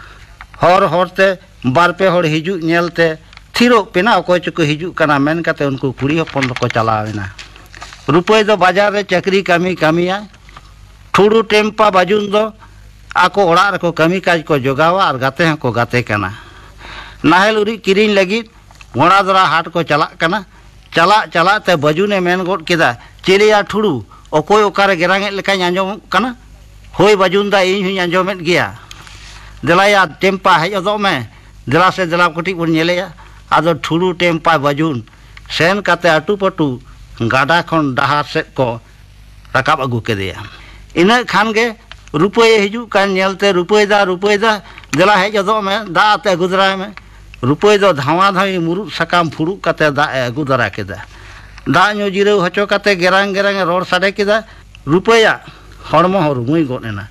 ᱦᱚᱨ ᱦᱚᱨᱛᱮ ᱵᱟᱨ ᱯᱮ ᱦᱚᱲ ᱦᱤᱡᱩᱜ ᱧᱮᱞᱛᱮ ᱛᱷᱤᱨᱚᱜ ᱯᱮᱱᱟ, ᱚᱠᱚᱭ ᱪᱚᱠᱚ ᱦᱤᱡᱩᱜ ᱠᱟᱱᱟ ᱢᱮᱱ ᱠᱟᱛᱮ ᱩᱱᱠᱩ ᱠᱩᱲᱤ ᱦᱚᱯᱚᱱ ᱫᱚᱠᱚ ᱪᱟᱞᱟᱣ ᱮᱱᱟ᱾ ᱨᱩᱯᱟᱹᱭ ᱫᱚ ᱵᱟᱡᱟᱨ ᱨᱮ ᱪᱟᱹᱠᱨᱤ ᱠᱟᱹᱢᱤ ᱠᱟᱹᱢᱤᱭᱟ᱾ ᱴᱷᱩᱲᱩ ᱴᱮᱢᱯᱟ ᱵᱟᱡᱩᱱ ᱫᱚ ᱟᱠᱚ ᱚᱲᱟᱜ ᱨᱮᱠᱚ ᱠᱟᱹᱢᱤ ᱠᱟᱡᱽ ᱠᱚ ᱡᱚᱜᱟᱣᱟ ᱟᱨ ᱜᱟᱛᱮ ᱦᱚᱸᱠᱚ ᱜᱟᱛᱮ ᱠᱟᱱᱟ᱾ ᱱᱟᱦᱮᱞ ᱩᱨᱤᱡ ᱠᱤᱨᱤᱧ ᱞᱟᱹᱜᱤᱫ ᱜᱚᱲᱟᱫᱚᱨᱟ ᱦᱟᱴ ᱠᱚ ᱪᱟᱞᱟᱜ ᱠᱟᱱᱟ᱾ ᱪᱟᱞᱟᱜ ᱪᱟᱞᱟᱜ ᱛᱮ ᱵᱟᱹᱡᱩᱱᱮ ᱢᱮᱱ ᱜᱚᱫ ᱠᱮᱫᱟ, "ᱪᱮᱞᱮᱭᱟ ᱴᱷᱩᱲᱩ, ᱚᱠᱚᱭ ᱚᱠᱟᱨᱮ ᱜᱮᱨᱟᱝᱮᱫ ᱞᱮᱠᱟᱧ ᱟᱸᱡᱚᱢᱚᱜ ᱠᱟᱱᱟ?" "ᱦᱳᱭ ᱵᱟᱹᱡᱩᱱ ᱫᱟ, ᱤᱧ ᱦᱚᱧ ᱟᱸᱡᱚᱢᱮᱫ ᱜᱮᱭᱟ᱾ ᱫᱮᱞᱟᱭᱟ ᱴᱮᱢᱯᱟ, ᱦᱮᱡ ᱦᱚᱫᱚᱜ ᱢᱮ, ᱫᱮᱞᱟ ᱥᱮ ᱫᱮᱞᱟ ᱠᱟᱹᱴᱤᱡ ᱵᱚᱱ ᱧᱮᱞᱮᱭᱟ᱾" ᱟᱫᱚ ᱴᱷᱩᱲᱩ ᱴᱮᱢᱯᱟ ᱵᱟᱹᱡᱩᱱ ᱥᱮᱱ ᱠᱟᱛᱮ ᱟᱹᱴᱩ ᱯᱟᱹᱴᱩ ᱜᱟᱰᱟ ᱠᱷᱚᱱ ᱰᱟᱦᱟᱨ ᱥᱮᱫ ᱠᱚ ᱨᱟᱠᱟᱵ ᱟᱹᱜᱩ ᱠᱮᱫᱮᱭᱟ᱾ ᱤᱱᱟᱹᱜ ᱠᱷᱟᱱ ᱜᱮ ᱨᱩᱯᱟᱹᱭᱮ ᱦᱤᱡᱩᱜ ᱠᱟᱱ ᱧᱮᱞᱛᱮ, "ᱨᱩᱯᱟᱹᱭ ᱫᱟ, ᱨᱩᱯᱟᱹᱭ ᱫᱟ, ᱫᱮᱞᱟ ᱦᱮᱡ ᱦᱚᱫᱚᱜ ᱢᱮ, ᱫᱟᱜ ᱟᱛᱮ ᱟᱹᱜᱩ ᱫᱟᱨᱟᱭ ᱢᱮ᱾" ᱨᱩᱯᱟᱹᱭ ᱫᱚ ᱫᱷᱟᱣᱟ ᱫᱷᱟᱣᱤ ᱢᱩᱨᱩᱫ ᱥᱟᱠᱟᱢ ᱯᱷᱩᱲᱩᱜ ᱠᱟᱛᱮ ᱫᱟᱜ ᱮ ᱟᱹᱜᱩ ᱫᱟᱨᱟ ᱠᱮᱫᱟ᱾ ᱫᱟᱜ ᱧᱩ ᱡᱤᱨᱟᱹᱣ ᱦᱚᱪᱚ ᱠᱟᱛᱮ ᱜᱮᱨᱟᱝ ᱜᱮᱨᱟᱝ ᱮ ᱨᱚᱲ ᱥᱟᱰᱮ ᱠᱮᱫᱟ᱾ ᱨᱩᱯᱟᱹᱭᱟᱜ ᱦᱚᱲᱢᱚ ᱦᱚᱸ ᱨᱩᱢᱩᱭ ᱜᱚᱫ ᱮᱱᱟ᱾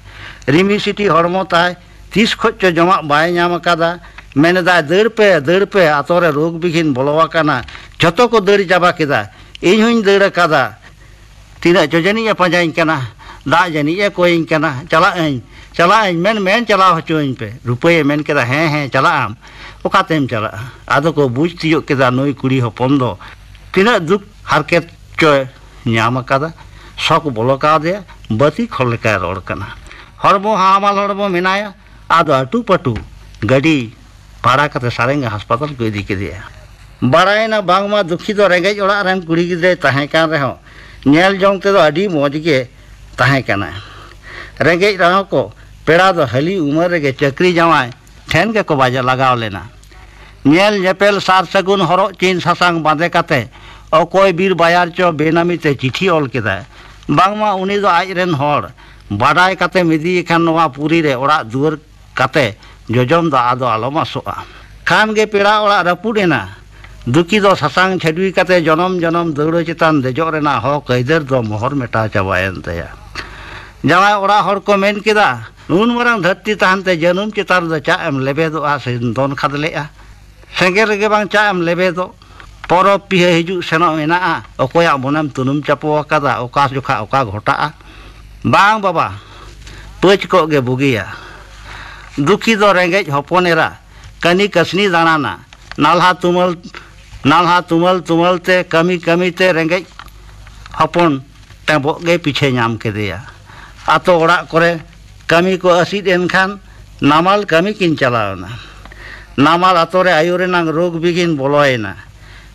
ᱨᱤᱢᱤ ᱥᱤᱴᱤ ᱦᱚᱲᱢᱚ ᱛᱟᱭ, ᱛᱤᱥ ᱠᱷᱚᱡ ᱪᱚ ᱡᱚᱢᱟᱜ ᱵᱟᱭ ᱧᱟᱢ ᱟᱠᱟᱫᱟ᱾ ᱢᱮᱱᱮᱫᱟᱭ, "ᱫᱟᱹᱲ ᱯᱮ, ᱫᱟᱹᱲ ᱯᱮ, ᱟᱛᱳ ᱨᱮ ᱨᱳᱜᱽ ᱵᱤᱜᱷᱤᱱ ᱵᱚᱞᱚ ᱟᱠᱟᱱᱟ, ᱡᱷᱚᱛᱚ ᱠᱚ ᱫᱟᱹᱲ ᱪᱟᱵᱟ ᱠᱮᱫᱟ, ᱤᱧ ᱦᱚᱧ ᱫᱟᱹᱲ ᱟᱠᱟᱫᱟ᱾ ᱛᱤᱱᱟᱹᱜ ᱪᱚ ᱡᱟᱹᱱᱤᱡ ᱮ ᱯᱟᱸᱡᱟᱧ ᱠᱟᱱᱟ, ᱫᱟᱜ ᱡᱟᱹᱱᱤᱡ ᱮ ᱠᱚᱭᱟᱹᱧ ᱠᱟᱱᱟ, ᱪᱟᱞᱟᱜ ᱟᱹᱧ, ᱪᱟᱞᱟᱜ ᱟᱹᱧ, ᱢᱮᱱ, ᱢᱮᱱ ᱪᱟᱞᱟᱣ ᱦᱚᱪᱚᱣᱟᱹᱧ ᱯᱮ᱾" ᱨᱩᱯᱟᱹᱭᱮ ᱢᱮᱱ ᱠᱮᱫᱟ, "ᱦᱮᱸ, ᱦᱮᱸ, ᱪᱟᱞᱟᱜ ᱟᱢ, ᱚᱠᱟᱛᱮᱢ ᱪᱟᱞᱟᱜᱼᱟ?" ᱟᱫᱚ ᱠᱚ ᱵᱩᱡᱽ ᱛᱤᱭᱳᱜ ᱠᱮᱫᱟ ᱱᱩᱭ ᱠᱩᱲᱤ ᱦᱚᱯᱚᱱ ᱫᱚ ᱛᱤᱱᱟᱹᱜ ᱫᱩᱠ ᱦᱟᱨᱠᱮᱛ ᱪᱚᱭ ᱧᱟᱢ ᱟᱠᱟᱫᱟ, ᱥᱚᱠ ᱵᱚᱞᱚ ᱠᱟᱣᱫᱮᱭᱟ, ᱵᱟᱹᱛᱤ ᱠᱷᱚᱲ ᱞᱮᱠᱟᱭ ᱨᱚᱲ ᱠᱟᱱᱟ᱾ ᱦᱚᱲᱢᱚ ᱦᱟᱢᱟᱞ ᱦᱚᱲᱢᱚ ᱢᱮᱱᱟᱭᱟ, ᱟᱫᱚ ᱟᱹᱴᱩ ᱯᱟᱹᱴᱩ ᱜᱟᱹᱰᱤ ᱵᱷᱟᱲᱟ ᱠᱟᱛᱮ ᱥᱟᱨᱮᱝᱜᱟ ᱦᱟᱥᱯᱟᱛᱟᱞ ᱠᱚ ᱤᱫᱤ ᱠᱮᱫᱮᱭᱟ᱾ ᱵᱟᱲᱟᱭᱮᱱᱟ ᱵᱟᱝᱢᱟ ᱫᱩᱠᱷᱤ ᱫᱚ ᱨᱮᱸᱜᱮᱡ ᱚᱲᱟᱜ ᱨᱮᱱ ᱠᱩᱲᱤ ᱜᱤᱫᱽᱨᱟᱹᱭ ᱛᱟᱦᱮᱸ ᱠᱟᱱ ᱨᱮᱦᱚᱸ ᱧᱮᱞ ᱡᱚᱝ ᱛᱮᱫᱚ ᱟᱹᱰᱤ ᱢᱚᱡᱽ ᱜᱮ ᱛᱟᱦᱮᱸ ᱠᱟᱱᱟ᱾ ᱨᱮᱸᱜᱮᱡ ᱨᱮᱦᱚᱸ ᱠᱚ ᱯᱮᱲᱟ ᱫᱚ ᱦᱟᱹᱞᱤ ᱩᱢᱮᱨ ᱨᱮᱜᱮ ᱪᱟᱹᱠᱨᱤ ᱡᱟᱶᱟᱭ ᱴᱷᱮᱱ ᱜᱮᱠᱚ ᱵᱟᱡᱟ ᱞᱟᱜᱟᱣ ᱞᱮᱱᱟ᱾ ᱧᱮᱞ ᱧᱮᱯᱮᱞ ᱥᱟᱨ ᱥᱟᱹᱜᱩᱱ ᱦᱚᱨᱚᱜ ᱪᱤᱱ ᱥᱟᱥᱟᱝ ᱵᱟᱸᱫᱮ ᱠᱟᱛᱮ ᱚᱠᱚᱭ ᱵᱤᱨ ᱵᱟᱭᱟᱨ ᱪᱚ ᱵᱮᱱᱟᱢᱤ ᱛᱮ ᱪᱤᱴᱷᱤ ᱚᱞ ᱠᱮᱫᱟᱭ᱾ ᱵᱟᱝᱢᱟ ᱩᱱᱤ ᱫᱚ ᱟᱡ ᱨᱮᱱ ᱦᱚᱲ, ᱵᱟᱰᱟᱭ ᱠᱟᱛᱮᱢ ᱤᱫᱤᱭᱮ ᱠᱷᱟᱱ ᱱᱚᱣᱟ ᱯᱩᱨᱤ ᱨᱮ ᱚᱲᱟᱜ ᱫᱩᱣᱟᱹᱨ ᱠᱟᱛᱮ ᱡᱚᱡᱚᱢ ᱫᱚ ᱟᱫᱚ ᱟᱞᱚᱢ ᱟᱥᱚᱜᱼᱟ᱾ ᱠᱷᱟᱱ ᱜᱮ ᱯᱮᱲᱟ ᱚᱲᱟᱜ ᱨᱟᱹᱯᱩᱫ ᱮᱱᱟ᱾ ᱫᱩᱠᱷᱤ ᱫᱚ ᱥᱟᱥᱟᱝ ᱪᱷᱟᱹᱰᱣᱤ ᱠᱟᱛᱮ ᱡᱚᱱᱚᱢ ᱡᱚᱱᱚᱢ ᱫᱟᱹᱣᱲᱟᱹ ᱪᱮᱛᱟᱱ ᱫᱮᱡᱚᱜ ᱨᱮᱱᱟᱜ ᱦᱚᱠ ᱟᱹᱭᱫᱟᱹᱨ ᱫᱚ ᱢᱚᱦᱚᱨ ᱢᱮᱴᱟᱣ ᱪᱟᱵᱟᱭᱮᱱ ᱛᱟᱭᱟ᱾ ᱡᱟᱶᱟᱭ ᱚᱲᱟᱜ ᱦᱚᱲ ᱠᱚ ᱢᱮᱱ ᱠᱮᱫᱟ, "ᱱᱩᱱ ᱢᱟᱨᱟᱝ ᱫᱷᱟᱹᱨᱛᱤ ᱛᱟᱦᱮᱱ ᱛᱮ ᱡᱟᱹᱱᱩᱢ ᱪᱮᱛᱟᱱ ᱨᱮᱫᱚ ᱪᱟᱜ ᱮᱢ ᱞᱮᱵᱮᱫᱚᱜᱼᱟ ᱥᱮ ᱫᱚᱱ ᱠᱷᱟᱫᱽᱞᱮᱜᱼᱟ? ᱥᱮᱸᱜᱮᱞ ᱨᱮᱜᱮ ᱵᱟᱝ ᱪᱟᱜ ᱮᱢ ᱞᱮᱵᱮᱫᱚᱜ? ᱯᱚᱨᱚᱵᱽ ᱯᱤᱦᱟᱹ ᱦᱤᱡᱩᱜ ᱥᱮᱱᱚᱜ ᱢᱮᱱᱟᱜᱼᱟ, ᱚᱠᱚᱭᱟᱜ ᱢᱚᱱᱮᱢ ᱛᱩᱱᱩᱢ ᱪᱟᱯᱚ ᱟᱠᱟᱫᱟ, ᱚᱠᱟ ᱡᱚᱠᱷᱟ ᱚᱠᱟ ᱜᱷᱚᱴᱟᱜᱼᱟ?" ᱵᱟᱝ ᱵᱟᱵᱟ, ᱯᱟᱹᱪ ᱠᱚᱜ ᱜᱮ ᱵᱩᱜᱤᱭᱟ᱾ ᱫᱩᱠᱷᱤ ᱫᱚ ᱨᱮᱸᱜᱮᱡ ᱦᱚᱯᱚᱱ ᱮᱨᱟ, ᱠᱟᱹᱱᱤ ᱠᱟᱹᱥᱱᱤ ᱫᱟᱬᱟᱱᱟ, ᱱᱟᱞᱦᱟ ᱛᱩᱢᱟᱹᱞ, ᱱᱟᱞᱦᱟ ᱛᱩᱢᱟᱹᱞ ᱛᱩᱢᱟᱹᱞ ᱛᱮ ᱠᱟᱹᱢᱤ ᱠᱟᱹᱢᱤ ᱛᱮ ᱨᱮᱸᱜᱮᱡ ᱦᱚᱯᱚᱱ ᱴᱮᱸᱵᱚᱜ ᱜᱮ ᱯᱤᱪᱷᱟᱹ ᱧᱟᱢ ᱠᱮᱫᱮᱭᱟ᱾ ᱟᱛᱳ ᱚᱲᱟᱜ ᱠᱚᱨᱮ ᱠᱟᱹᱢᱤ ᱠᱚ ᱟᱹᱥᱤᱫ ᱮᱱ ᱠᱷᱟᱱ ᱱᱟᱢᱟᱞ ᱠᱟᱹᱢᱤ ᱠᱤᱱ ᱪᱟᱞᱟᱣ ᱮᱱᱟ᱾ ᱱᱟᱢᱟᱞ ᱟᱛᱳ ᱨᱮ ᱟᱭᱳ ᱨᱮᱱᱟᱜ ᱨᱳᱜᱽ ᱵᱤᱜᱷᱤᱱ ᱵᱚᱞᱚᱭᱮᱱᱟ᱾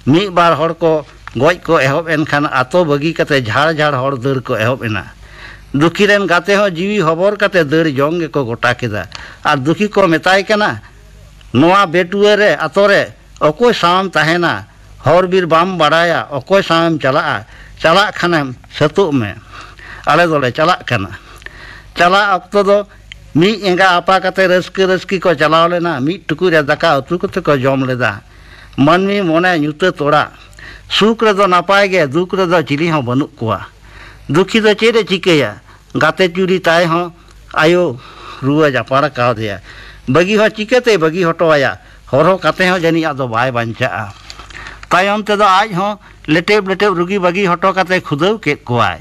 ᱢᱤᱫ ᱵᱟᱨ ᱦᱚᱲ ᱠᱚ ᱜᱚᱡ ᱠᱚ ᱮᱦᱚᱵ ᱮᱱ ᱠᱷᱟᱱ ᱟᱛᱳ ᱵᱟᱹᱜᱤ ᱠᱟᱛᱮ ᱡᱷᱟᱲ ᱡᱷᱟᱲ ᱦᱚᱲ ᱫᱟᱹᱲ ᱠᱚ ᱮᱦᱚᱵ ᱮᱱᱟ᱾ ᱫᱩᱠᱷᱤ ᱨᱮᱱ ᱜᱟᱛᱮ ᱦᱚᱸ ᱡᱤᱣᱤ ᱦᱚᱵᱚᱨ ᱠᱟᱛᱮ ᱫᱟᱹᱲ ᱡᱚᱝ ᱜᱮᱠᱚ ᱜᱚᱴᱟ ᱠᱮᱫᱟ᱾ ᱟᱨ ᱫᱩᱠᱷᱤ ᱠᱚ ᱢᱮᱛᱟᱭ ᱠᱟᱱᱟ, "ᱱᱚᱣᱟ ᱵᱮᱴᱩᱣᱟᱹ ᱨᱮ, ᱟᱛᱳ ᱨᱮ ᱚᱠᱚᱭ ᱥᱟᱶᱮᱢ ᱛᱟᱦᱮᱱᱟ? ᱦᱚᱨ ᱵᱤᱨ ᱵᱟᱢ ᱵᱟᱲᱟᱭᱟ, ᱚᱠᱚᱭ ᱥᱟᱶᱮᱢ ᱪᱟᱞᱟᱜᱼᱟ? ᱪᱟᱞᱟᱜ ᱠᱷᱟᱱᱮᱢ ᱥᱟᱹᱛᱚᱜ ᱢᱮ, ᱟᱞᱮ ᱫᱚᱞᱮ ᱪᱟᱞᱟᱜ ᱠᱟᱱᱟ᱾" ᱪᱟᱞᱟᱜ ᱚᱠᱛᱚ ᱫᱚ ᱢᱤᱫ ᱮᱸᱜᱟ ᱟᱯᱟ ᱠᱟᱛᱮ ᱨᱟᱹᱥᱠᱟᱹ ᱨᱟᱹᱥᱠᱤ ᱠᱚ ᱪᱟᱞᱟᱣ ᱞᱮᱱᱟ᱾ ᱢᱤᱫ ᱴᱩᱠᱩᱡ ᱨᱮ ᱫᱟᱠᱟ ᱩᱛᱩ ᱠᱟᱛᱮ ᱠᱚ ᱡᱚᱢ ᱞᱮᱫᱟ᱾ ᱢᱟᱹᱱᱢᱤ ᱢᱚᱱᱮ ᱧᱩᱛᱟᱹᱛ ᱚᱲᱟᱜ᱾ ᱥᱩᱠ ᱨᱮᱫᱚ ᱱᱟᱯᱟᱭ ᱜᱮ, ᱫᱩᱠ ᱨᱮᱫᱚ ᱪᱤᱞᱤ ᱦᱚᱸ ᱵᱟᱹᱱᱩᱜ ᱠᱚᱣᱟ᱾ ᱫᱩᱠᱷᱤ ᱫᱚ ᱪᱮᱫ ᱮ ᱪᱤᱠᱟᱹᱭᱟ? ᱜᱟᱛᱮ ᱪᱩᱨᱤ ᱛᱟᱭ ᱦᱚᱸ ᱟᱭᱳ ᱨᱩᱣᱟᱹ ᱡᱟᱯᱟᱲ ᱠᱟᱣᱫᱮᱭᱟ᱾ ᱵᱟᱹᱜᱤ ᱦᱚᱸ ᱪᱤᱠᱟᱹᱛᱮᱭ ᱵᱟᱹᱜᱤ ᱦᱚᱴᱚ ᱟᱭᱟ? ᱦᱚᱨᱦᱚ ᱠᱟᱛᱮ ᱦᱚᱸ ᱡᱟᱹᱱᱤᱡ ᱟᱫᱚ ᱵᱟᱭ ᱵᱟᱧᱪᱟᱜᱼᱟ᱾ ᱛᱟᱭᱚᱢ ᱛᱮᱫᱚ ᱟᱡ ᱦᱚᱸ ᱞᱮᱴᱮᱵ ᱞᱮᱴᱮᱵ ᱨᱩᱜᱤ ᱵᱟᱹᱜᱤ ᱦᱚᱴᱚ ᱠᱟᱛᱮ ᱠᱷᱩᱫᱟᱹᱣ ᱠᱮᱫ ᱠᱚᱣᱟᱭ᱾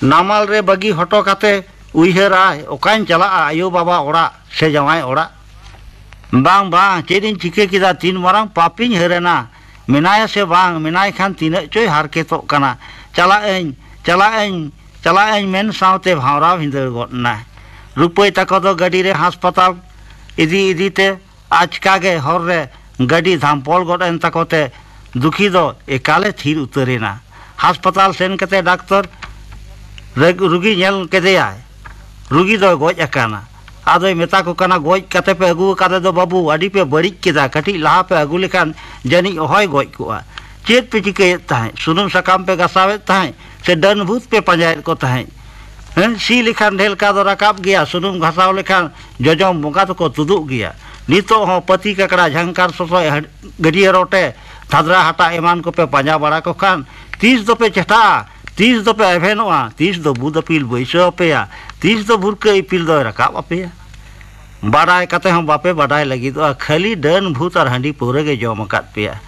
ᱱᱟᱢᱟᱞ ᱨᱮ ᱵᱟᱹᱜᱤ ᱦᱚᱴᱚ ᱠᱟᱛᱮ ᱩᱭᱦᱟᱹᱨᱟᱭ, "ᱚᱠᱟᱧ ᱪᱟᱞᱟᱜᱼᱟ ᱟᱭᱳ ᱵᱟᱵᱟ ᱚᱲᱟᱜ ᱥᱮ ᱡᱟᱶᱟᱭ ᱚᱲᱟᱜ? ᱵᱟᱝ, ᱵᱟᱝ, ᱪᱮᱫ ᱤᱧ ᱪᱤᱠᱟᱹ ᱠᱮᱫᱟ? ᱛᱤᱱ ᱢᱟᱨᱟᱝ ᱯᱟᱯᱤᱧ ᱦᱟᱹᱨ ᱮᱱᱟ? ᱢᱮᱱᱟᱭᱟ ᱥᱮ ᱵᱟᱝ? ᱢᱮᱱᱟᱭ ᱠᱷᱟᱱ ᱛᱤᱱᱟᱹᱜ ᱪᱚᱭ ᱦᱟᱨᱠᱮᱛᱚᱜ ᱠᱟᱱᱟ᱾ ᱪᱟᱞᱟᱜ ᱟᱹᱧ, ᱪᱟᱞᱟᱜ ᱟᱹᱧ, ᱪᱟᱞᱟᱜ ᱟᱹᱧ" ᱢᱮᱱ ᱥᱟᱶᱛᱮ ᱵᱷᱟᱶᱨᱟᱣ ᱵᱷᱤᱸᱫᱟᱹᱲ ᱜᱚᱫ ᱮᱱᱟᱭ᱾ ᱨᱩᱯᱟᱹᱭ ᱛᱟᱠᱚ ᱫᱚ ᱜᱟᱹᱰᱤ ᱨᱮ ᱦᱟᱥᱯᱟᱛᱟᱞ ᱤᱫᱤ ᱤᱫᱤ ᱛᱮ ᱟᱪᱠᱟ ᱜᱮ ᱦᱚᱨ ᱨᱮ ᱜᱟᱹᱰᱤ ᱫᱷᱟᱢᱯᱚᱞ ᱜᱚᱫ ᱮᱱ ᱛᱟᱠᱚ ᱛᱮ ᱫᱩᱠᱷᱤ ᱫᱚ ᱮᱠᱟᱞᱮ ᱛᱷᱤᱨ ᱩᱛᱟᱹᱨ ᱮᱱᱟ᱾ ᱦᱟᱥᱯᱟᱛᱟᱞ ᱥᱮᱱ ᱠᱟᱛᱮ ᱰᱟᱠᱛᱚᱨ ᱨᱮ ᱨᱩᱜᱤ ᱧᱮᱞ ᱠᱮᱫᱮᱭᱟᱭ᱾ ᱨᱩᱜᱤ ᱫᱚᱭ ᱜᱚᱡ ᱟᱠᱟᱱᱟ᱾ ᱟᱫᱚᱭ ᱢᱮᱛᱟ ᱠᱚ ᱠᱟᱱᱟ, "ᱜᱚᱡ ᱠᱟᱛᱮ ᱯᱮ ᱟᱹᱜᱩ ᱟᱠᱟᱫᱮ ᱫᱚ ᱵᱟᱹᱵᱩ, ᱟᱹᱰᱤ ᱯᱮ ᱵᱟᱹᱲᱤᱡ ᱠᱮᱫᱟ᱾ ᱠᱟᱹᱴᱤᱡ ᱞᱟᱦᱟ ᱯᱮ ᱟᱹᱜᱩ ᱞᱮᱠᱷᱟᱱ ᱡᱟᱹᱱᱤᱡ ᱚᱦᱚᱭ ᱜᱚᱡ ᱠᱚᱜᱼᱟ᱾ ᱪᱮᱫ ᱯᱮ ᱪᱤᱠᱟᱹᱭᱮᱫ ᱛᱟᱦᱮᱸᱫ? ᱥᱩᱱᱩᱢ ᱥᱟᱠᱟᱢ ᱯᱮ ᱜᱟᱥᱟᱣᱮᱫ ᱛᱟᱦᱮᱸᱫ ᱥᱮ ᱰᱟᱹᱱ ᱵᱷᱩᱛ ᱯᱮ ᱯᱟᱸᱡᱟᱭᱮᱫ ᱠᱚ ᱛᱟᱦᱮᱸᱫ? ᱦᱮᱸ, ᱥᱤ ᱞᱮᱠᱷᱟᱱ ᱰᱷᱮᱞᱠᱟ ᱫᱚ ᱨᱟᱠᱟᱵ ᱜᱮᱭᱟ, ᱥᱩᱱᱩᱢ ᱜᱷᱟᱥᱟᱣ ᱞᱮᱠᱷᱟᱱ ᱡᱚᱡᱚᱢ ᱵᱚᱸᱜᱟ ᱫᱚᱠᱚ ᱛᱩᱫᱩᱜ ᱜᱮᱭᱟ᱾ ᱱᱤᱛᱚᱜ ᱦᱚᱸ ᱯᱟᱹᱛᱤ ᱠᱟᱠᱲᱟ, ᱡᱷᱟᱝᱠᱟᱨ ᱥᱚᱥᱚᱭ, ᱦᱟᱹᱰ-, ᱜᱟᱹᱰᱭᱟᱹ ᱨᱚᱴᱮ, ᱫᱷᱟᱫᱽᱨᱟ ᱦᱟᱴᱟᱜ ᱮᱢᱟᱱ ᱠᱚᱯᱮ ᱯᱟᱸᱡᱟ ᱵᱟᱲᱟ ᱠᱚ ᱠᱷᱟᱱ, ᱛᱤᱥ ᱫᱚᱯᱮ ᱪᱮᱴᱷᱟᱜᱼᱟ, ᱛᱤᱥ ᱫᱚᱯᱮ ᱮᱵᱷᱮᱱᱚᱜᱼᱟ, ᱛᱤᱥ ᱫᱚ ᱵᱩᱫ ᱟᱹᱯᱤᱞ ᱵᱟᱹᱭᱥᱟᱹᱣ ᱟᱯᱮᱭᱟ, ᱛᱤᱥ ᱫᱚ ᱵᱷᱩᱨᱠᱟᱹ ᱤᱯᱤᱞ ᱫᱚᱭ ᱨᱟᱠᱟᱵ ᱟᱯᱮᱭᱟ? ᱵᱟᱰᱟᱭ ᱠᱟᱛᱮ ᱦᱚᱸ ᱵᱟᱯᱮ ᱵᱟᱰᱟᱭ ᱞᱟᱹᱜᱤᱫᱚᱜᱼᱟ, ᱠᱷᱟᱹᱞᱤ ᱰᱟᱹᱱ ᱵᱷᱩᱛ ᱟᱨ ᱦᱟᱺᱰᱤ ᱯᱟᱹᱣᱨᱟᱹ ᱜᱮ ᱡᱚᱢ ᱟᱠᱟᱫ ᱯᱮᱭᱟ᱾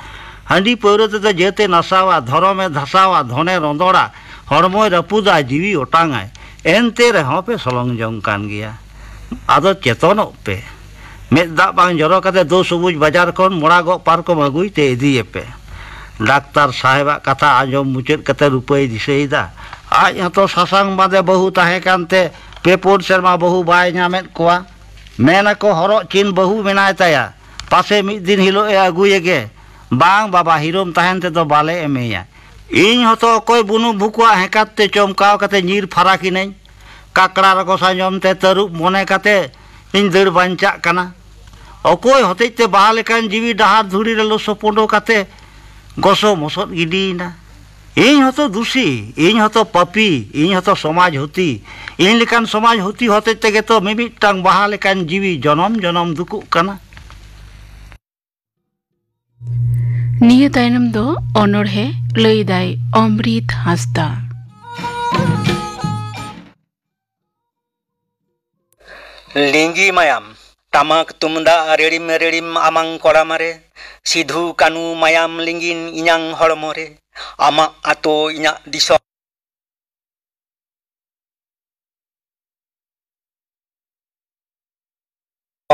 ᱦᱟᱺᱰᱤ ᱯᱟᱹᱣᱨᱟᱹ ᱛᱮᱫᱚ ᱡᱟᱹᱛᱮ ᱱᱟᱥᱟᱣᱟ, ᱫᱷᱚᱨᱚᱢᱮ ᱫᱷᱟᱥᱟᱣᱟ, ᱫᱷᱚᱱᱮ ᱨᱚᱸᱫᱚᱲᱟ, ᱦᱚᱲᱢᱚᱭ ᱨᱟᱹᱯᱩᱫᱟ, ᱡᱤᱣᱤ ᱚᱴᱟᱝᱟᱭ᱾ ᱮᱱᱛᱮ ᱨᱮᱦᱚᱸ ᱯᱮ ᱥᱚᱞᱚᱝ ᱡᱚᱝ ᱠᱟᱱ ᱜᱮᱭᱟ᱾ ᱟᱫᱚ ᱪᱮᱛᱚᱱᱚᱜ ᱯᱮ᱾ ᱢᱮᱫ ᱫᱟᱜ ᱵᱟᱝ ᱡᱚᱨᱚ ᱠᱟᱛᱮ ᱫᱳ ᱥᱚᱵᱩᱡ ᱵᱟᱡᱟᱨ ᱠᱷᱚᱱ ᱢᱚᱲᱟ ᱜᱚᱜ ᱯᱟᱨᱠᱚᱢ ᱟᱹᱜᱩᱭ ᱛᱮ ᱤᱫᱤᱭᱮᱯᱮ᱾ ᱰᱟᱠᱛᱟᱨ ᱥᱟᱦᱮᱵᱟᱜ ᱠᱟᱛᱷᱟ ᱟᱸᱡᱚᱢ ᱢᱩᱪᱟᱹᱫ ᱠᱟᱛᱮ ᱨᱩᱯᱟᱹᱭ ᱫᱤᱥᱟᱹᱭᱮᱫᱟ᱾ ᱟᱡ ᱦᱚᱸᱛᱚ ᱥᱟᱥᱟᱝ ᱵᱟᱸᱫᱮ ᱵᱟᱹᱦᱩ ᱛᱟᱦᱮᱸ ᱠᱟᱱᱛᱮ ᱯᱮ ᱯᱩᱱ ᱥᱮᱨᱢᱟ ᱵᱟᱹᱦᱩ ᱵᱟᱭ ᱧᱟᱢᱮᱫ ᱠᱚᱣᱟ᱾ ᱢᱮᱱ ᱟᱠᱚ ᱦᱚᱨᱚᱜ ᱪᱤᱱ ᱵᱟᱹᱦᱩ ᱢᱮᱱᱟᱭ ᱛᱟᱭᱟ, ᱯᱟᱥᱮ ᱢᱤᱫ ᱫᱤᱱ ᱦᱤᱞᱳᱜ ᱮ ᱟᱹᱜᱩᱭᱮᱜᱮ᱾ ᱵᱟᱝ ᱵᱟᱵᱟ, ᱦᱤᱨᱳᱢ ᱛᱟᱦᱮᱱ ᱛᱮᱫᱚ ᱵᱟᱞᱮ ᱮᱢᱮᱭᱟ᱾ ᱤᱧ ᱦᱚᱸᱛᱚ ᱚᱠᱚᱭ ᱵᱩᱱᱩ ᱵᱷᱩᱠᱩᱣᱟᱜ ᱦᱮᱸᱠᱟᱛ ᱛᱮ ᱪᱚᱢᱠᱟᱣ ᱠᱟᱛᱮ ᱧᱤᱨ ᱯᱷᱟᱨᱟᱠ ᱤᱱᱟᱹᱧ᱾ ᱠᱟᱠᱲᱟ ᱨᱚᱜᱚ ᱥᱟᱸᱡᱚᱢ ᱛᱮ ᱛᱟᱹᱨᱩᱵ ᱢᱚᱱᱮ ᱠᱟᱛᱮ ᱤᱧ ᱫᱟᱹᱲ ᱵᱟᱧᱪᱟᱜ ᱠᱟᱱᱟ᱾ ᱚᱠᱚᱭ ᱦᱚᱛᱮᱡ ᱛᱮ ᱵᱟᱦᱟ ᱞᱮᱠᱟᱱ ᱡᱤᱣᱤ ᱰᱟᱦᱟᱨ ᱫᱷᱩᱲᱤ ᱨᱮ ᱞᱚᱥᱚ ᱯᱚᱸᱰᱚ ᱠᱟᱛᱮ ᱜᱚᱥᱚ ᱢᱚᱥᱚᱫ ᱜᱤᱰᱤᱭᱮᱱᱟ? ᱤᱧ ᱦᱚᱸᱛᱚ ᱫᱩᱥᱤ, ᱤᱧ ᱦᱚᱸᱛᱚ ᱯᱟᱯᱤ, ᱤᱧ ᱦᱚᱸᱛᱚ ᱥᱚᱢᱟᱡᱽ ᱦᱩᱛᱤ᱾ ᱤᱧ ᱞᱮᱠᱟᱱ ᱥᱚᱢᱟᱡᱽ ᱦᱩᱛᱤ ᱦᱚᱛᱮᱡ ᱛᱮᱜᱮ ᱛᱚ ᱢᱤᱢᱤᱫᱴᱟᱝ ᱵᱟᱦᱟ ᱞᱮᱠᱟᱱ ᱡᱤᱣᱤ ᱡᱚᱱᱚᱢ ᱡᱚᱱᱚᱢ ᱫᱩᱠᱩᱜ ᱠᱟᱱᱟ᱾ ᱱᱤᱭᱟᱹ ᱛᱟᱭᱱᱚᱢ ᱫᱚ ᱚᱱᱚᱬᱦᱮ ᱞᱟᱹᱭᱫᱟᱭ ᱚᱢᱨᱤᱛ ᱦᱟᱸᱥᱫᱟ᱾ ᱞᱤᱸᱜᱤ ᱢᱟᱭᱟᱢ, ᱴᱟᱢᱟᱠ ᱛᱩᱢᱫᱟᱜ ᱨᱮᱲᱤᱢ ᱨᱮᱲᱤᱢ ᱟᱢᱟᱝ ᱠᱚᱲᱟᱢ ᱨᱮ, ᱥᱤᱫᱷᱩ ᱠᱟᱹᱱᱩ ᱢᱟᱭᱟᱢ ᱞᱤᱸᱜᱤᱱ ᱤᱧᱟᱝ ᱦᱚᱲᱢᱚ ᱨᱮ, ᱟᱢᱟᱜ ᱟᱛᱳ ᱤᱧᱟᱜ ᱫᱤᱥᱚᱢ᱾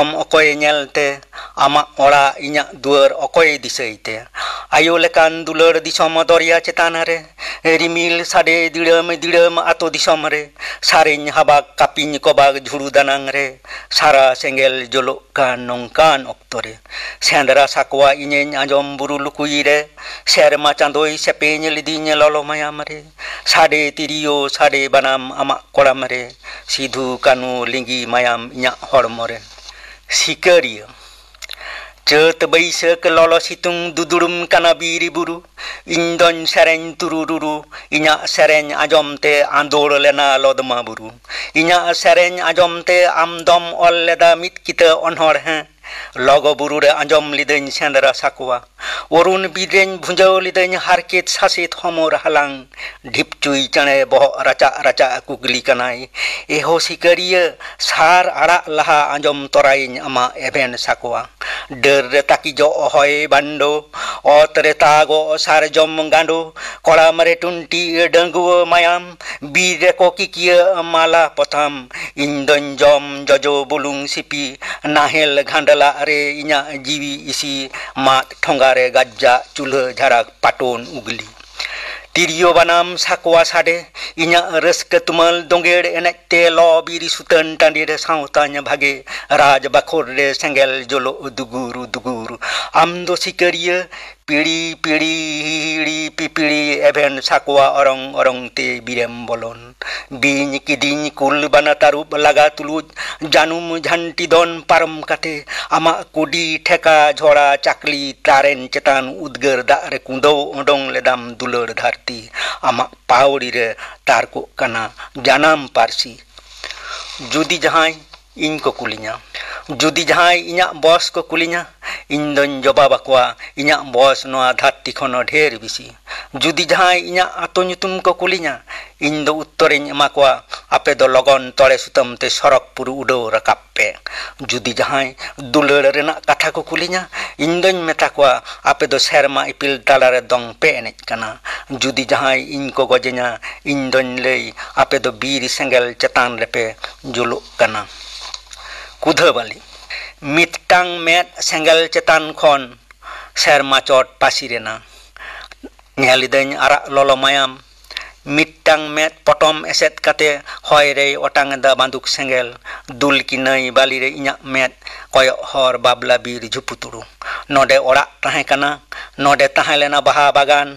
ᱚᱢ ᱚᱠᱚᱭ ᱧᱮᱞ ᱛᱮ, ᱟᱢᱟᱜ ᱚᱲᱟᱜ ᱤᱧᱟᱜ ᱫᱩᱣᱟᱹᱨ ᱚᱠᱚᱭ ᱫᱤᱥᱟᱹᱭ ᱛᱮ? ᱟᱭᱳ ᱞᱮᱠᱟᱱ ᱫᱩᱞᱟᱹᱲ ᱫᱤᱥᱚᱢ ᱫᱚᱨᱭᱟ ᱪᱮᱛᱟᱱ ᱨᱮ, ᱨᱤᱢᱤᱞ ᱥᱟᱰᱮ ᱫᱤᱲᱟᱹᱢ ᱫᱤᱲᱟᱹᱢ ᱟᱛᱳ ᱫᱤᱥᱚᱢ ᱨᱮ, ᱥᱟᱨᱮᱧ ᱦᱟᱵᱟᱜ ᱠᱟᱹᱯᱤᱧ ᱠᱚᱵᱟᱜ ᱡᱷᱩᱲᱩ ᱫᱟᱱᱟᱝ ᱨᱮ, ᱥᱟᱨᱟ ᱥᱮᱸᱜᱮᱞ ᱡᱳᱞᱳᱜ ᱠᱟᱱ ᱱᱚᱝᱠᱟᱱ ᱚᱠᱛᱚ ᱨᱮ, ᱥᱮᱸᱫᱽᱨᱟ ᱥᱟᱠᱣᱟ ᱤᱧᱤᱧ ᱟᱸᱡᱚᱢ ᱵᱩᱨᱩ ᱞᱩᱠᱩᱭ ᱨᱮ, ᱥᱮᱨᱢᱟ ᱪᱟᱸᱫᱳᱭ ᱥᱮᱯᱮᱧ ᱞᱤᱫᱤᱧ ᱞᱚᱞᱚ ᱢᱟᱭᱟᱢ ᱨᱮ, ᱥᱟᱰᱮ ᱛᱤᱨᱤᱭᱳ ᱥᱟᱰᱮ ᱵᱟᱱᱟᱢ ᱟᱢᱟᱜ ᱠᱚᱲᱟᱢ ᱨᱮ, ᱥᱤᱫᱷᱩ ᱠᱟᱹᱱᱩ ᱞᱤᱸᱜᱤ ᱢᱟᱭᱟᱢ ᱤᱧᱟᱜ ᱦᱚᱲᱢᱚ ᱨᱮ᱾ ᱥᱤᱠᱟᱹᱨᱤᱭᱟᱹ᱾ ᱪᱟᱹᱛ ᱵᱟᱹᱭᱥᱟᱹᱠᱷ ᱞᱚᱞᱚ ᱥᱤᱛᱩᱝ ᱫᱩᱫᱩᱲᱩᱢ ᱠᱟᱱᱟ ᱵᱤᱨ ᱵᱩᱨᱩ, ᱤᱧ ᱫᱚᱧ ᱥᱮᱨᱮᱧ ᱛᱩᱨᱩᱨᱩᱨᱩ, ᱤᱧᱟᱜ ᱥᱮᱨᱮᱧ ᱟᱸᱡᱚᱢ ᱛᱮ ᱟᱸᱫᱳᱲ ᱞᱮᱱᱟ ᱞᱚᱫᱢᱟ ᱵᱩᱨᱩ᱾ ᱤᱧᱟᱜ ᱥᱮᱨᱮᱧ ᱟᱸᱡᱚᱢ ᱛᱮ ᱟᱢ ᱫᱚᱢ ᱚᱞ ᱞᱮᱫᱟ ᱢᱤᱫ ᱠᱤᱛᱟᱹ ᱚᱱᱚᱬᱦᱮ, ᱞᱚᱜᱚ ᱵᱩᱨᱩ ᱨᱮ ᱟᱸᱡᱚᱢ ᱞᱤᱫᱟᱹᱧ ᱥᱮᱸᱫᱽᱨᱟ ᱥᱟᱠᱣᱟ᱾ ᱚᱨᱩᱱ ᱵᱤᱨ ᱨᱮᱧ ᱵᱷᱩᱸᱡᱟᱹᱣ ᱞᱤᱫᱟᱹᱧ ᱦᱟᱨᱠᱮᱛ ᱥᱟᱥᱮᱛ ᱦᱚᱢᱚᱨ ᱦᱟᱞᱟᱝ᱾ ᱰᱷᱤᱯᱪᱩᱭ ᱪᱮᱬᱮ ᱵᱚᱦᱚᱜ ᱨᱟᱪᱟᱜ ᱨᱟᱪᱟᱜ ᱠᱩᱠᱞᱤ ᱠᱟᱱᱟᱭ, ᱮᱦᱳ ᱥᱤᱠᱟᱹᱨᱤᱭᱟᱹ, ᱥᱟᱨ ᱟᱲᱟᱜ ᱞᱟᱦᱟ ᱟᱸᱡᱚᱢ ᱛᱚᱨᱟᱭᱤᱧ ᱟᱢᱟᱜ ᱮᱵᱷᱮᱱ ᱥᱟᱠᱣᱟ᱾ ᱰᱟᱹᱨ ᱨᱮ ᱛᱟᱹᱠᱤᱡᱚᱜ ᱦᱚᱭ ᱵᱟᱱᱰᱳ, ᱚᱛ ᱨᱮ ᱛᱟᱜᱚᱜ ᱥᱟᱨᱡᱚᱢ ᱜᱟᱸᱰᱳ, ᱠᱚᱲᱟᱢ ᱨᱮ ᱴᱩᱱᱴᱤ ᱰᱟᱺᱜᱩᱣᱟᱹ ᱢᱟᱭᱟᱢ, ᱵᱤᱨ ᱨᱮᱠᱚ ᱠᱤᱠᱤᱭᱟᱹ ᱢᱟᱞᱟ ᱯᱚᱛᱟᱢ᱾ ᱤᱧ ᱫᱚᱧ ᱡᱚᱢ ᱡᱚᱡᱚ ᱵᱩᱞᱩᱝ ᱥᱤᱯᱤ, ᱱᱟᱦᱮᱞ ᱜᱷᱟᱸᱰᱞᱟᱜ ᱨᱮ ᱤᱧᱟᱜ ᱡᱤᱣᱤ ᱤᱥᱤ, ᱢᱟᱫ ᱴᱷᱚᱸᱜᱟ ᱨᱮ ᱜᱟᱡᱡᱟᱜ ᱪᱩᱞᱦᱟᱹ ᱡᱷᱟᱨᱟᱠ ᱯᱟᱴᱚᱱ ᱩᱜᱽᱞᱤ᱾ ᱛᱤᱨᱭᱳ ᱵᱟᱱᱟᱢ ᱥᱟᱠᱣᱟ ᱥᱟᱰᱮ, ᱤᱧᱟᱜ ᱨᱟᱹᱥᱠᱟᱹ ᱛᱩᱢᱟᱹᱞ ᱫᱳᱸᱜᱮᱲ ᱮᱱᱮᱡ ᱛᱮ ᱞᱚ ᱵᱤᱨ ᱥᱩᱛᱟᱹᱱ ᱴᱟᱺᱰᱤ ᱨᱮ ᱥᱟᱶᱛᱟᱧ ᱵᱷᱟᱜᱮ, ᱨᱟᱡᱽ ᱵᱟᱠᱷᱳᱞ ᱨᱮ ᱥᱮᱸᱜᱮᱞ ᱡᱳᱞᱳᱜ ᱫᱩᱜᱩᱨ ᱫᱩᱜᱩᱨ᱾ ᱟᱢ ᱫᱚ ᱥᱤᱠᱟᱹᱨᱤᱭᱟᱹ, ᱯᱤᱲᱤ ᱯᱤᱲᱤ ᱦᱤᱦᱤᱲᱤ ᱯᱤᱯᱤᱲᱤ ᱮᱵᱷᱮᱱ ᱥᱟᱠᱣᱟ ᱚᱨᱚᱝ ᱚᱨᱚᱝ ᱛᱮ ᱵᱤᱨᱮᱢ ᱵᱚᱞᱚᱱ᱾ ᱵᱤᱧ ᱠᱤᱫᱤᱧ ᱠᱩᱞ ᱵᱟᱱᱟ ᱛᱟᱹᱨᱩᱵ ᱞᱟᱜᱟ ᱛᱩᱞᱩᱡ, ᱡᱟᱹᱱᱩᱢ ᱡᱷᱟᱱᱴᱤ ᱫᱚᱱ ᱯᱟᱨᱚᱢ ᱠᱟᱛᱮ, ᱟᱢᱟᱜ ᱠᱩᱰᱤ ᱴᱷᱮᱠᱟ ᱡᱷᱚᱲᱟ ᱪᱟᱠᱞᱤ ᱛᱟᱨᱮᱱ ᱪᱮᱛᱟᱱ ᱩᱫᱽᱜᱟᱹᱨ ᱫᱟᱜ ᱨᱮ ᱠᱩᱸᱫᱟᱹᱣ ᱚᱰᱚᱝ ᱞᱮᱫᱟᱢ ᱫᱩᱞᱟᱹᱲ ᱫᱷᱟᱹᱨᱛᱤ᱾ ᱟᱢᱟᱜ ᱯᱟᱹᱣᱲᱤ ᱨᱮ ᱛᱟᱨᱠᱚᱜ ᱠᱟᱱᱟ ᱡᱟᱱᱟᱢ ᱯᱟᱹᱨᱥᱤ᱾ ᱡᱩᱫᱤ ᱡᱟᱦᱟᱸᱭ ᱤᱧ ᱠᱚ ᱠᱩᱞᱤᱧᱟ, ᱡᱩᱫᱤ ᱡᱟᱦᱟᱸᱭ ᱤᱧᱟᱜ ᱵᱚᱥ ᱠᱚ ᱠᱩᱞᱤᱧᱟ, ᱤᱧ ᱫᱚᱧ ᱡᱚᱵᱟᱵ ᱟᱠᱚᱣᱟ, ᱤᱧᱟᱜ ᱵᱚᱥ ᱱᱚᱣᱟ ᱫᱷᱟᱹᱨᱛᱤ ᱠᱷᱚᱱ ᱦᱚᱸ ᱰᱷᱮᱨ ᱵᱮᱥᱤ᱾ ᱡᱩᱫᱤ ᱡᱟᱦᱟᱸᱭ ᱤᱧᱟᱜ ᱟᱛᱳ ᱧᱩᱛᱩᱢ ᱠᱚ ᱠᱩᱞᱤᱧᱟ, ᱤᱧ ᱫᱚ ᱩᱛᱛᱚᱨᱤᱧ ᱮᱢᱟ ᱠᱚᱣᱟ, ᱟᱯᱮ ᱫᱚ ᱞᱚᱜᱚᱱ ᱛᱚᱲᱮ ᱥᱩᱛᱟᱹᱢ ᱛᱮ ᱥᱚᱨᱚᱜᱽᱯᱩᱨ ᱩᱰᱟᱹᱣ ᱨᱟᱠᱟᱵ ᱯᱮ᱾ ᱡᱩᱫᱤ ᱡᱟᱦᱟᱸᱭ ᱫᱩᱞᱟᱹᱲ ᱨᱮᱱᱟᱜ ᱠᱟᱛᱷᱟ ᱠᱚ ᱠᱩᱞᱤᱧᱟ, ᱤᱧ ᱫᱚᱧ ᱢᱮᱛᱟ ᱠᱚᱣᱟ, ᱟᱯᱮ ᱫᱚ ᱥᱮᱨᱢᱟ ᱤᱯᱤᱞ ᱛᱟᱞᱟᱨᱮ ᱫᱚᱝ ᱯᱮ ᱮᱱᱮᱡ ᱠᱟᱱᱟ᱾ ᱡᱩᱫᱤ ᱡᱟᱦᱟᱸᱭ ᱤᱧ ᱠᱚ ᱜᱚᱡᱮᱧᱟ, ᱤᱧ ᱫᱚᱧ ᱞᱟᱹᱭ, ᱟᱯᱮ ᱫᱚ ᱵᱤᱨ ᱥᱮᱸᱜᱮᱞ ᱪᱮᱛᱟᱱ ᱨᱮᱯᱮ ᱡᱩᱞᱩᱜ ᱠᱟᱱᱟ᱾ ᱠᱩᱫᱷᱟᱹᱵᱟᱹᱞᱤ᱾ ᱢᱤᱫᱴᱟᱝ ᱢᱮᱫ ᱥᱮᱸᱜᱮᱞ ᱪᱮᱛᱟᱱ ᱠᱷᱚᱱ ᱥᱮᱨᱢᱟ ᱪᱚᱴ ᱯᱟᱹᱥᱤᱨ ᱮᱱᱟ᱾ ᱧᱮᱞ ᱤᱫᱟᱹᱧ ᱟᱨᱟᱜ ᱞᱚᱞᱚ ᱢᱟᱭᱟᱢ᱾ ᱢᱤᱫᱴᱟᱝ ᱢᱮᱫ ᱯᱚᱴᱚᱢ ᱮᱥᱮᱫ ᱠᱟᱛᱮ ᱦᱚᱭ ᱨᱮᱭ ᱚᱴᱟᱝ ᱮᱫᱟ ᱵᱟᱸᱫᱩᱠ ᱥᱮᱸᱜᱮᱞ᱾ ᱫᱩᱞᱠᱤ ᱱᱟᱹᱭ ᱵᱟᱹᱞᱤ ᱨᱮ ᱤᱧᱟᱜ ᱢᱮᱫ ᱠᱚᱭᱚᱜ ᱦᱚᱨ ᱵᱟᱵᱞᱟ ᱵᱤᱨ ᱡᱷᱩᱯᱩᱛᱩᱲᱩ᱾ ᱱᱚᱰᱮ ᱚᱲᱟᱜ ᱛᱟᱦᱮᱸ ᱠᱟᱱᱟ, ᱱᱚᱰᱮ ᱛᱟᱦᱮᱸ ᱞᱮᱱᱟ ᱵᱟᱦᱟ ᱵᱟᱜᱟᱱ᱾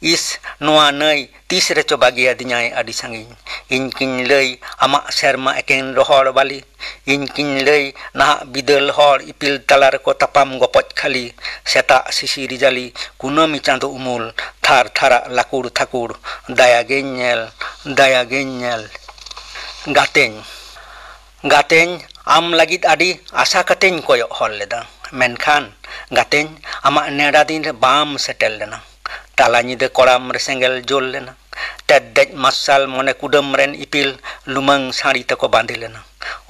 ᱤᱥ, ᱱᱚᱣᱟ ᱱᱟᱹᱭ ᱛᱤᱥ ᱨᱮᱪᱚ ᱵᱟᱹᱜᱤᱭᱟᱫᱤᱧᱟᱭ ᱟᱹᱰᱤ ᱥᱟᱺᱜᱤᱧ᱾ ᱤᱧ ᱠᱤᱧ ᱞᱟᱹᱭ, ᱟᱢᱟᱜ ᱥᱮᱨᱢᱟ ᱮᱠᱮᱱ ᱨᱚᱦᱚᱲ ᱵᱟᱹᱞᱤ᱾ ᱤᱧ ᱠᱤᱧ ᱞᱟᱹᱭ, ᱱᱟᱦᱟᱜ ᱵᱤᱫᱟᱹᱞ ᱦᱚᱲ ᱤᱯᱤᱞ ᱛᱟᱞᱟ ᱨᱮᱠᱚ ᱛᱟᱯᱟᱢ ᱜᱚᱯᱚᱡ ᱠᱷᱟᱹᱞᱤ᱾ ᱥᱮᱛᱟᱜ ᱥᱤᱥᱤᱨ ᱡᱟᱹᱞᱤ, ᱠᱩᱱᱟᱹᱢᱤ ᱪᱟᱸᱫᱚ ᱩᱢᱩᱞ, ᱛᱷᱟᱨ ᱛᱷᱟᱨᱟᱜ ᱞᱟᱹᱠᱩᱲ ᱛᱷᱟᱹᱠᱩᱲ᱾ ᱫᱟᱭᱟ ᱜᱮᱧ ᱧᱮᱞ, ᱫᱟᱭᱟ ᱜᱮᱧ ᱧᱮᱞ᱾ ᱜᱟᱛᱮᱧ, ᱜᱟᱛᱮᱧ, ᱟᱢ ᱞᱟᱹᱜᱤᱫ ᱟᱹᱰᱤ ᱟᱥᱟ ᱠᱟᱛᱮᱧ ᱠᱚᱭᱚᱜ ᱦᱚᱨ ᱞᱮᱫᱟ, ᱢᱮᱱᱠᱷᱟᱱ ᱜᱟᱛᱮᱧ, ᱟᱢᱟᱜ ᱱᱮᱰᱟ ᱫᱤᱱ ᱨᱮ ᱵᱟᱢ ᱥᱮᱴᱮᱨ ᱞᱮᱱᱟ᱾ ᱛᱟᱞᱟ ᱧᱤᱫᱟᱹ ᱠᱚᱲᱟᱢ ᱨᱮ ᱥᱮᱸᱜᱮᱞ ᱡᱩᱞ ᱞᱮᱱᱟ, ᱛᱮᱫ ᱫᱮᱡ ᱢᱟᱨᱥᱟᱞ ᱢᱚᱱᱮ ᱠᱩᱰᱟᱹᱢ ᱨᱮᱱ ᱤᱯᱤᱞ ᱞᱩᱢᱟᱹᱝ ᱥᱟᱹᱲᱤ ᱛᱮᱠᱚ ᱵᱟᱸᱫᱮ ᱞᱮᱱᱟ᱾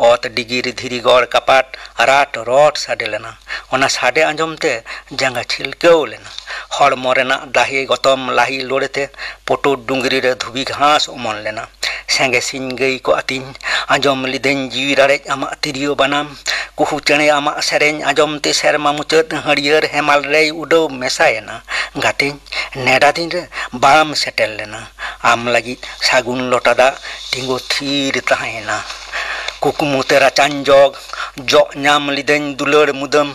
ᱚᱛ ᱰᱤᱜᱤᱨ ᱫᱷᱤᱨᱤ ᱜᱚᱲ ᱠᱟᱯᱟᱴ ᱨᱟᱴ ᱨᱚᱴ ᱥᱟᱰᱮ ᱞᱮᱱᱟ᱾ ᱚᱱᱟ ᱥᱟᱰᱮ ᱟᱸᱡᱚᱢ ᱛᱮ ᱡᱟᱸᱜᱟ ᱪᱷᱤᱞᱠᱟᱹᱣ ᱞᱮᱱᱟ᱾ ᱦᱚᱲᱢᱚ ᱨᱮᱱᱟᱜ ᱫᱟᱦᱮ ᱜᱚᱛᱚᱢ ᱞᱟᱦᱤ ᱞᱳᱲᱮ ᱛᱮ ᱯᱩᱴᱩᱨ ᱰᱩᱝᱨᱤ ᱨᱮ ᱫᱷᱩᱵᱤ ᱜᱷᱟᱥ ᱚᱢᱚᱱ ᱞᱮᱱᱟ᱾ ᱥᱮᱸᱜᱮ ᱥᱤᱧ ᱜᱟᱹᱭ ᱠᱚ ᱟᱹᱛᱤᱧ ᱟᱸᱡᱚᱢ ᱞᱤᱫᱟᱹᱧ ᱡᱤᱣᱤ ᱨᱟᱲᱮᱡ ᱟᱢᱟᱜ ᱛᱤᱨᱭᱳ ᱵᱟᱱᱟᱢ᱾ ᱠᱩᱦᱩ ᱪᱮᱬᱮ ᱟᱢᱟᱜ ᱥᱮᱨᱮᱧ ᱟᱸᱡᱚᱢ ᱛᱮ ᱥᱮᱨᱢᱟ ᱢᱩᱪᱟᱹᱫ ᱦᱟᱹᱨᱭᱟᱹᱲ ᱦᱮᱢᱟᱞ ᱨᱮᱭ ᱩᱰᱟᱹᱣ ᱢᱮᱥᱟᱭᱮᱱᱟ᱾ ᱜᱟᱛᱮᱧ, ᱱᱮᱰᱟ ᱫᱤᱱ ᱨᱮ ᱵᱟᱢ ᱥᱮᱴᱮᱨ ᱞᱮᱱᱟ᱾ ᱟᱢ ᱞᱟᱹᱜᱤᱫ ᱥᱟᱹᱜᱩᱱ ᱞᱚᱴᱟ ᱫᱟᱜ ᱛᱤᱸᱜᱩ ᱛᱷᱤᱨ ᱛᱟᱦᱮᱸᱭᱮᱱᱟ᱾ ᱠᱩᱠᱢᱩ ᱛᱮ ᱨᱟᱪᱟᱧ ᱡᱚᱜ, ᱡᱚᱜ ᱧᱟᱢ ᱞᱤᱫᱟᱹᱧ ᱫᱩᱞᱟᱹᱲ ᱢᱩᱫᱟᱹᱢ,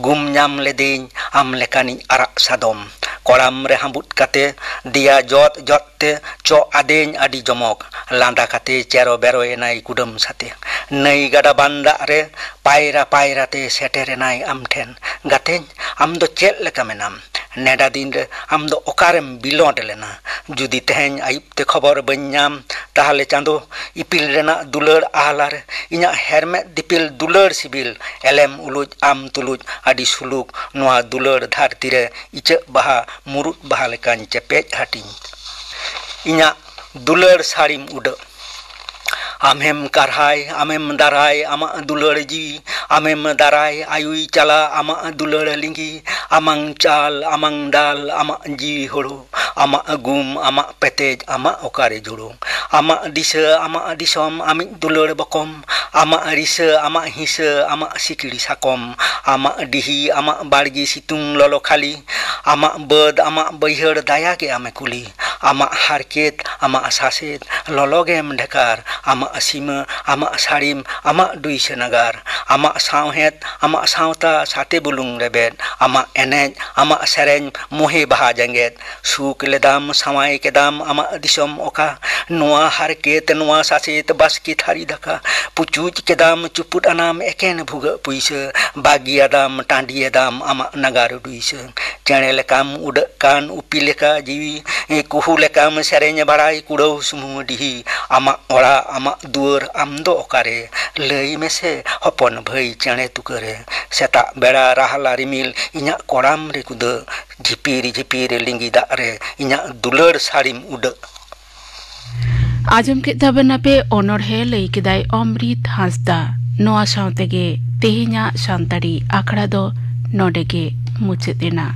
ᱜᱩᱢ ᱧᱟᱢ ᱞᱮᱫᱮᱧ ᱟᱢ ᱞᱮᱠᱟᱱᱤᱡ ᱟᱨᱟᱜ ᱥᱟᱫᱚᱢ᱾ ᱠᱚᱲᱟᱢ ᱨᱮ ᱦᱟᱸᱵᱩᱫ ᱠᱟᱛᱮ ᱫᱮᱭᱟ ᱡᱚᱫ ᱡᱚᱫ ᱛᱮ ᱪᱚᱜ ᱟᱫᱮᱧ ᱟᱹᱰᱤ ᱡᱚᱢᱚᱠ᱾ ᱞᱟᱸᱫᱟ ᱠᱟᱛᱮ ᱪᱮᱨᱚ ᱵᱮᱨᱚᱭᱮᱱᱟᱭ ᱠᱩᱰᱟᱹᱢ ᱥᱟᱛᱮ᱾ ᱱᱟᱹᱭ ᱜᱟᱰᱟ ᱵᱟᱱ ᱫᱟᱜ ᱨᱮ ᱯᱟᱭᱨᱟ ᱯᱟᱭᱨᱟ ᱛᱮ ᱥᱮᱴᱮᱨᱮᱱᱟᱭ ᱟᱢ ᱴᱷᱮᱱ᱾ ᱜᱟᱛᱮᱧ, ᱟᱢ ᱫᱚ ᱪᱮᱫ ᱞᱮᱠᱟ ᱢᱮᱱᱟᱢ? ᱱᱮᱰᱟ ᱫᱤᱱ ᱨᱮ ᱟᱢ ᱫᱚ ᱚᱠᱟᱨᱮᱢ ᱵᱤᱞᱚᱸᱰ ᱞᱮᱱᱟ? ᱡᱩᱫᱤ ᱛᱮᱦᱮᱧ ᱟᱹᱭᱩᱵ ᱛᱮ ᱠᱷᱚᱵᱚᱨ ᱵᱟᱹᱧ ᱧᱟᱢ, ᱛᱟᱦᱞᱮ ᱪᱟᱸᱫᱚ ᱤᱯᱤᱞ ᱨᱮᱱᱟᱜ ᱫᱩᱞᱟᱹᱲ ᱟᱦᱞᱟ ᱨᱮ ᱤᱧᱟᱹᱜ ᱦᱮᱨᱢᱮᱫ ᱫᱤᱯᱤᱞ ᱫᱩᱞᱟᱹᱲ ᱥᱤᱵᱤᱞ ᱮᱞᱮᱢ ᱩᱞᱩᱡ ᱟᱢ ᱛᱩᱞᱩᱡ ᱟᱹᱰᱤ ᱥᱩᱞᱩᱠ ᱱᱚᱣᱟ ᱫᱩᱞᱟᱹᱲ ᱫᱷᱟᱹᱨᱛᱤ ᱨᱮ ᱤᱪᱟᱹᱜ ᱵᱟᱦᱟ ᱢᱩᱨᱩᱫ ᱵᱟᱦᱟ ᱞᱮᱠᱟᱧ ᱪᱮᱯᱮᱡ ᱦᱟᱹᱴᱤᱧ᱾ ᱤᱧᱟᱹᱜ ᱫᱩᱞᱟᱹᱲ ᱥᱟᱹᱲᱤᱢ ᱩᱰᱟᱹᱜ᱾ ᱟᱢᱮᱢ ᱠᱟᱨᱦᱟᱭ, ᱟᱢᱮᱢ ᱫᱟᱨᱟᱭ, ᱟᱢᱟᱜ ᱫᱩᱞᱟᱹᱲ ᱡᱤᱣᱤ, ᱟᱢᱮᱢ ᱫᱟᱨᱟᱭ, ᱟᱭᱩᱭ ᱪᱟᱞᱟ, ᱟᱢᱟᱜ ᱫᱩᱞᱟᱹᱲ ᱞᱤᱸᱜᱤ, ᱟᱢᱟᱝ ᱪᱟᱞ, ᱟᱢᱟᱝ ᱫᱟᱞ, ᱟᱢᱟᱜ ᱡᱤᱣᱤ ᱦᱳᱲᱳ, ᱟᱢᱟᱜ ᱜᱩᱢ, ᱟᱢᱟᱜ ᱯᱮᱛᱮᱡ, ᱟᱢᱟᱜ ᱚᱠᱟᱨᱮ ᱡᱩᱲᱩ, ᱟᱢᱟᱜ ᱫᱤᱥᱟᱹ, ᱟᱢᱟᱜ ᱫᱤᱥᱚᱢ, ᱟᱢᱤᱡ ᱫᱩᱞᱟᱹᱲ ᱵᱚᱠᱚᱢ, ᱟᱢᱟᱜ ᱨᱤᱥᱟᱹ, ᱟᱢᱟᱜ ᱦᱤᱸᱥᱟᱹ, ᱟᱢᱟᱜ ᱥᱤᱠᱲᱤ ᱥᱟᱠᱚᱢ, ᱟᱢᱟᱜ ᱰᱤᱦᱤ, ᱟᱢᱟᱜ ᱵᱟᱲᱜᱮ ᱥᱤᱛᱩᱝ ᱞᱚᱞᱚ ᱠᱷᱟᱹᱞᱤ, ᱟᱢᱟᱜ ᱵᱟᱹᱫᱽ, ᱟᱢᱟᱜ ᱵᱟᱹᱭᱦᱟᱹᱲ ᱫᱟᱭᱟ ᱜᱮ ᱟᱢᱮ ᱠᱩᱞᱤ᱾ ᱟᱢᱟᱜ ᱦᱟᱨᱠᱮᱛ, ᱟᱢᱟᱜ ᱥᱟᱥᱮᱛ, ᱞᱚᱞᱚ ᱜᱮᱢ ᱰᱷᱮᱠᱟᱨ᱾ ᱟᱢᱟᱜ ᱥᱤᱢᱟᱹ, ᱟᱢᱟᱜ ᱥᱟᱹᱲᱤᱢ, ᱟᱢᱟᱜ ᱰᱩᱭᱥᱟᱹ ᱱᱟᱜᱟᱨ᱾ ᱟᱢᱟᱜ ᱥᱟᱶᱦᱮᱫ, ᱟᱢᱟᱜ ᱥᱟᱶᱛᱟ, ᱥᱟᱛᱮ ᱵᱩᱞᱩᱝ ᱨᱮᱵᱮᱫ᱾ ᱟᱢᱟᱜ ᱮᱱᱮᱡ, ᱟᱢᱟᱜ ᱥᱮᱨᱮᱧ, ᱢᱚᱦᱮ ᱵᱟᱦᱟ ᱡᱮᱜᱮᱫ᱾ ᱥᱩᱠ ᱞᱮᱫᱟᱢ, ᱥᱟᱶᱟᱭ ᱠᱮᱫᱟᱢ, ᱟᱢᱟᱜ ᱫᱤᱥᱚᱢ ᱚᱠᱟ? ᱱᱚᱣᱟ ᱦᱟᱨᱠᱮᱛ, ᱱᱚᱣᱟ ᱥᱟᱥᱮᱛ, ᱵᱟᱥᱠᱮ ᱛᱷᱟᱹᱨᱤ ᱫᱟᱠᱟ᱾ ᱯᱩᱪᱩᱡ ᱠᱮᱫᱟᱢ, ᱪᱩᱯᱩᱫ ᱟᱱᱟᱢ ᱮᱠᱮᱱ ᱵᱷᱩᱜᱟᱹᱜ ᱯᱩᱭᱥᱟᱹ᱾ ᱵᱟᱹᱜᱤᱭᱟᱫᱟᱢ, ᱴᱟᱺᱰᱤᱭᱟᱫᱟᱢ, ᱟᱢᱟᱜ ᱱᱟᱜᱟᱨ ᱰᱩᱭᱥᱟᱹ᱾ ᱪᱮᱬᱮ ᱞᱮᱠᱟᱢ ᱩᱰᱟᱹᱜ ᱠᱟᱱ, ᱩᱯᱤ ᱞᱮᱠᱟ ᱡᱤᱣᱤ, ᱮ, ᱠᱩᱦᱩ ᱞᱮᱠᱟᱢ ᱥᱮᱨᱮᱧ ᱵᱟᱲᱟᱭ ᱠᱩᱲᱟᱹᱣ ᱥᱩᱢᱩᱝ ᱰᱤᱦᱤ᱾ ᱟᱢᱟᱜ ᱚᱲᱟᱜ, ᱟᱢᱟᱜ ᱫᱩᱣᱟᱹᱨ, ᱟᱢ ᱫᱚ ᱚᱠᱟᱨᱮ? ᱞᱟᱹᱭ ᱢᱮᱥᱮ ᱦᱚᱯᱚᱱ ᱵᱷᱟᱹᱭ ᱪᱮᱬᱮ ᱛᱩᱠᱟᱹᱨᱮ᱾ ᱥᱮᱛᱟᱜ ᱵᱮᱲᱟ ᱨᱟᱦᱞᱟ ᱨᱤᱢᱤᱞ ᱤᱧᱟᱜ ᱠᱚᱲᱟᱢ ᱨᱮ ᱠᱩᱫᱟᱹ, ᱡᱷᱤᱯᱤᱨ ᱡᱷᱤᱯᱤᱨ ᱞᱤᱸᱜᱤ ᱫᱟᱜ ᱨᱮ ᱤᱧᱟᱜ ᱫᱩᱞᱟᱹᱲ ᱥᱟᱹᱲᱤᱢ ᱩᱰᱟᱹᱜ᱾ ᱟᱸᱡᱚᱢ ᱠᱮᱫ ᱛᱟᱵᱚᱱᱟᱯᱮ ᱚᱱᱚᱬᱦᱮ, ᱞᱟᱹᱭ ᱠᱮᱫᱟᱭ ᱚᱢᱨᱤᱛ ᱦᱟᱸᱥᱫᱟ᱾ ᱱᱚᱣᱟ ᱥᱟᱶ ᱛᱮᱜᱮ ᱛᱮᱦᱮᱧᱟᱜ ᱥᱟᱱᱛᱟᱲᱤ ᱟᱠᱷᱲᱟ ᱫᱚ ᱱᱚᱰᱮ ᱜᱮ ᱢᱩᱪᱟᱹᱫ ᱮᱱᱟ᱾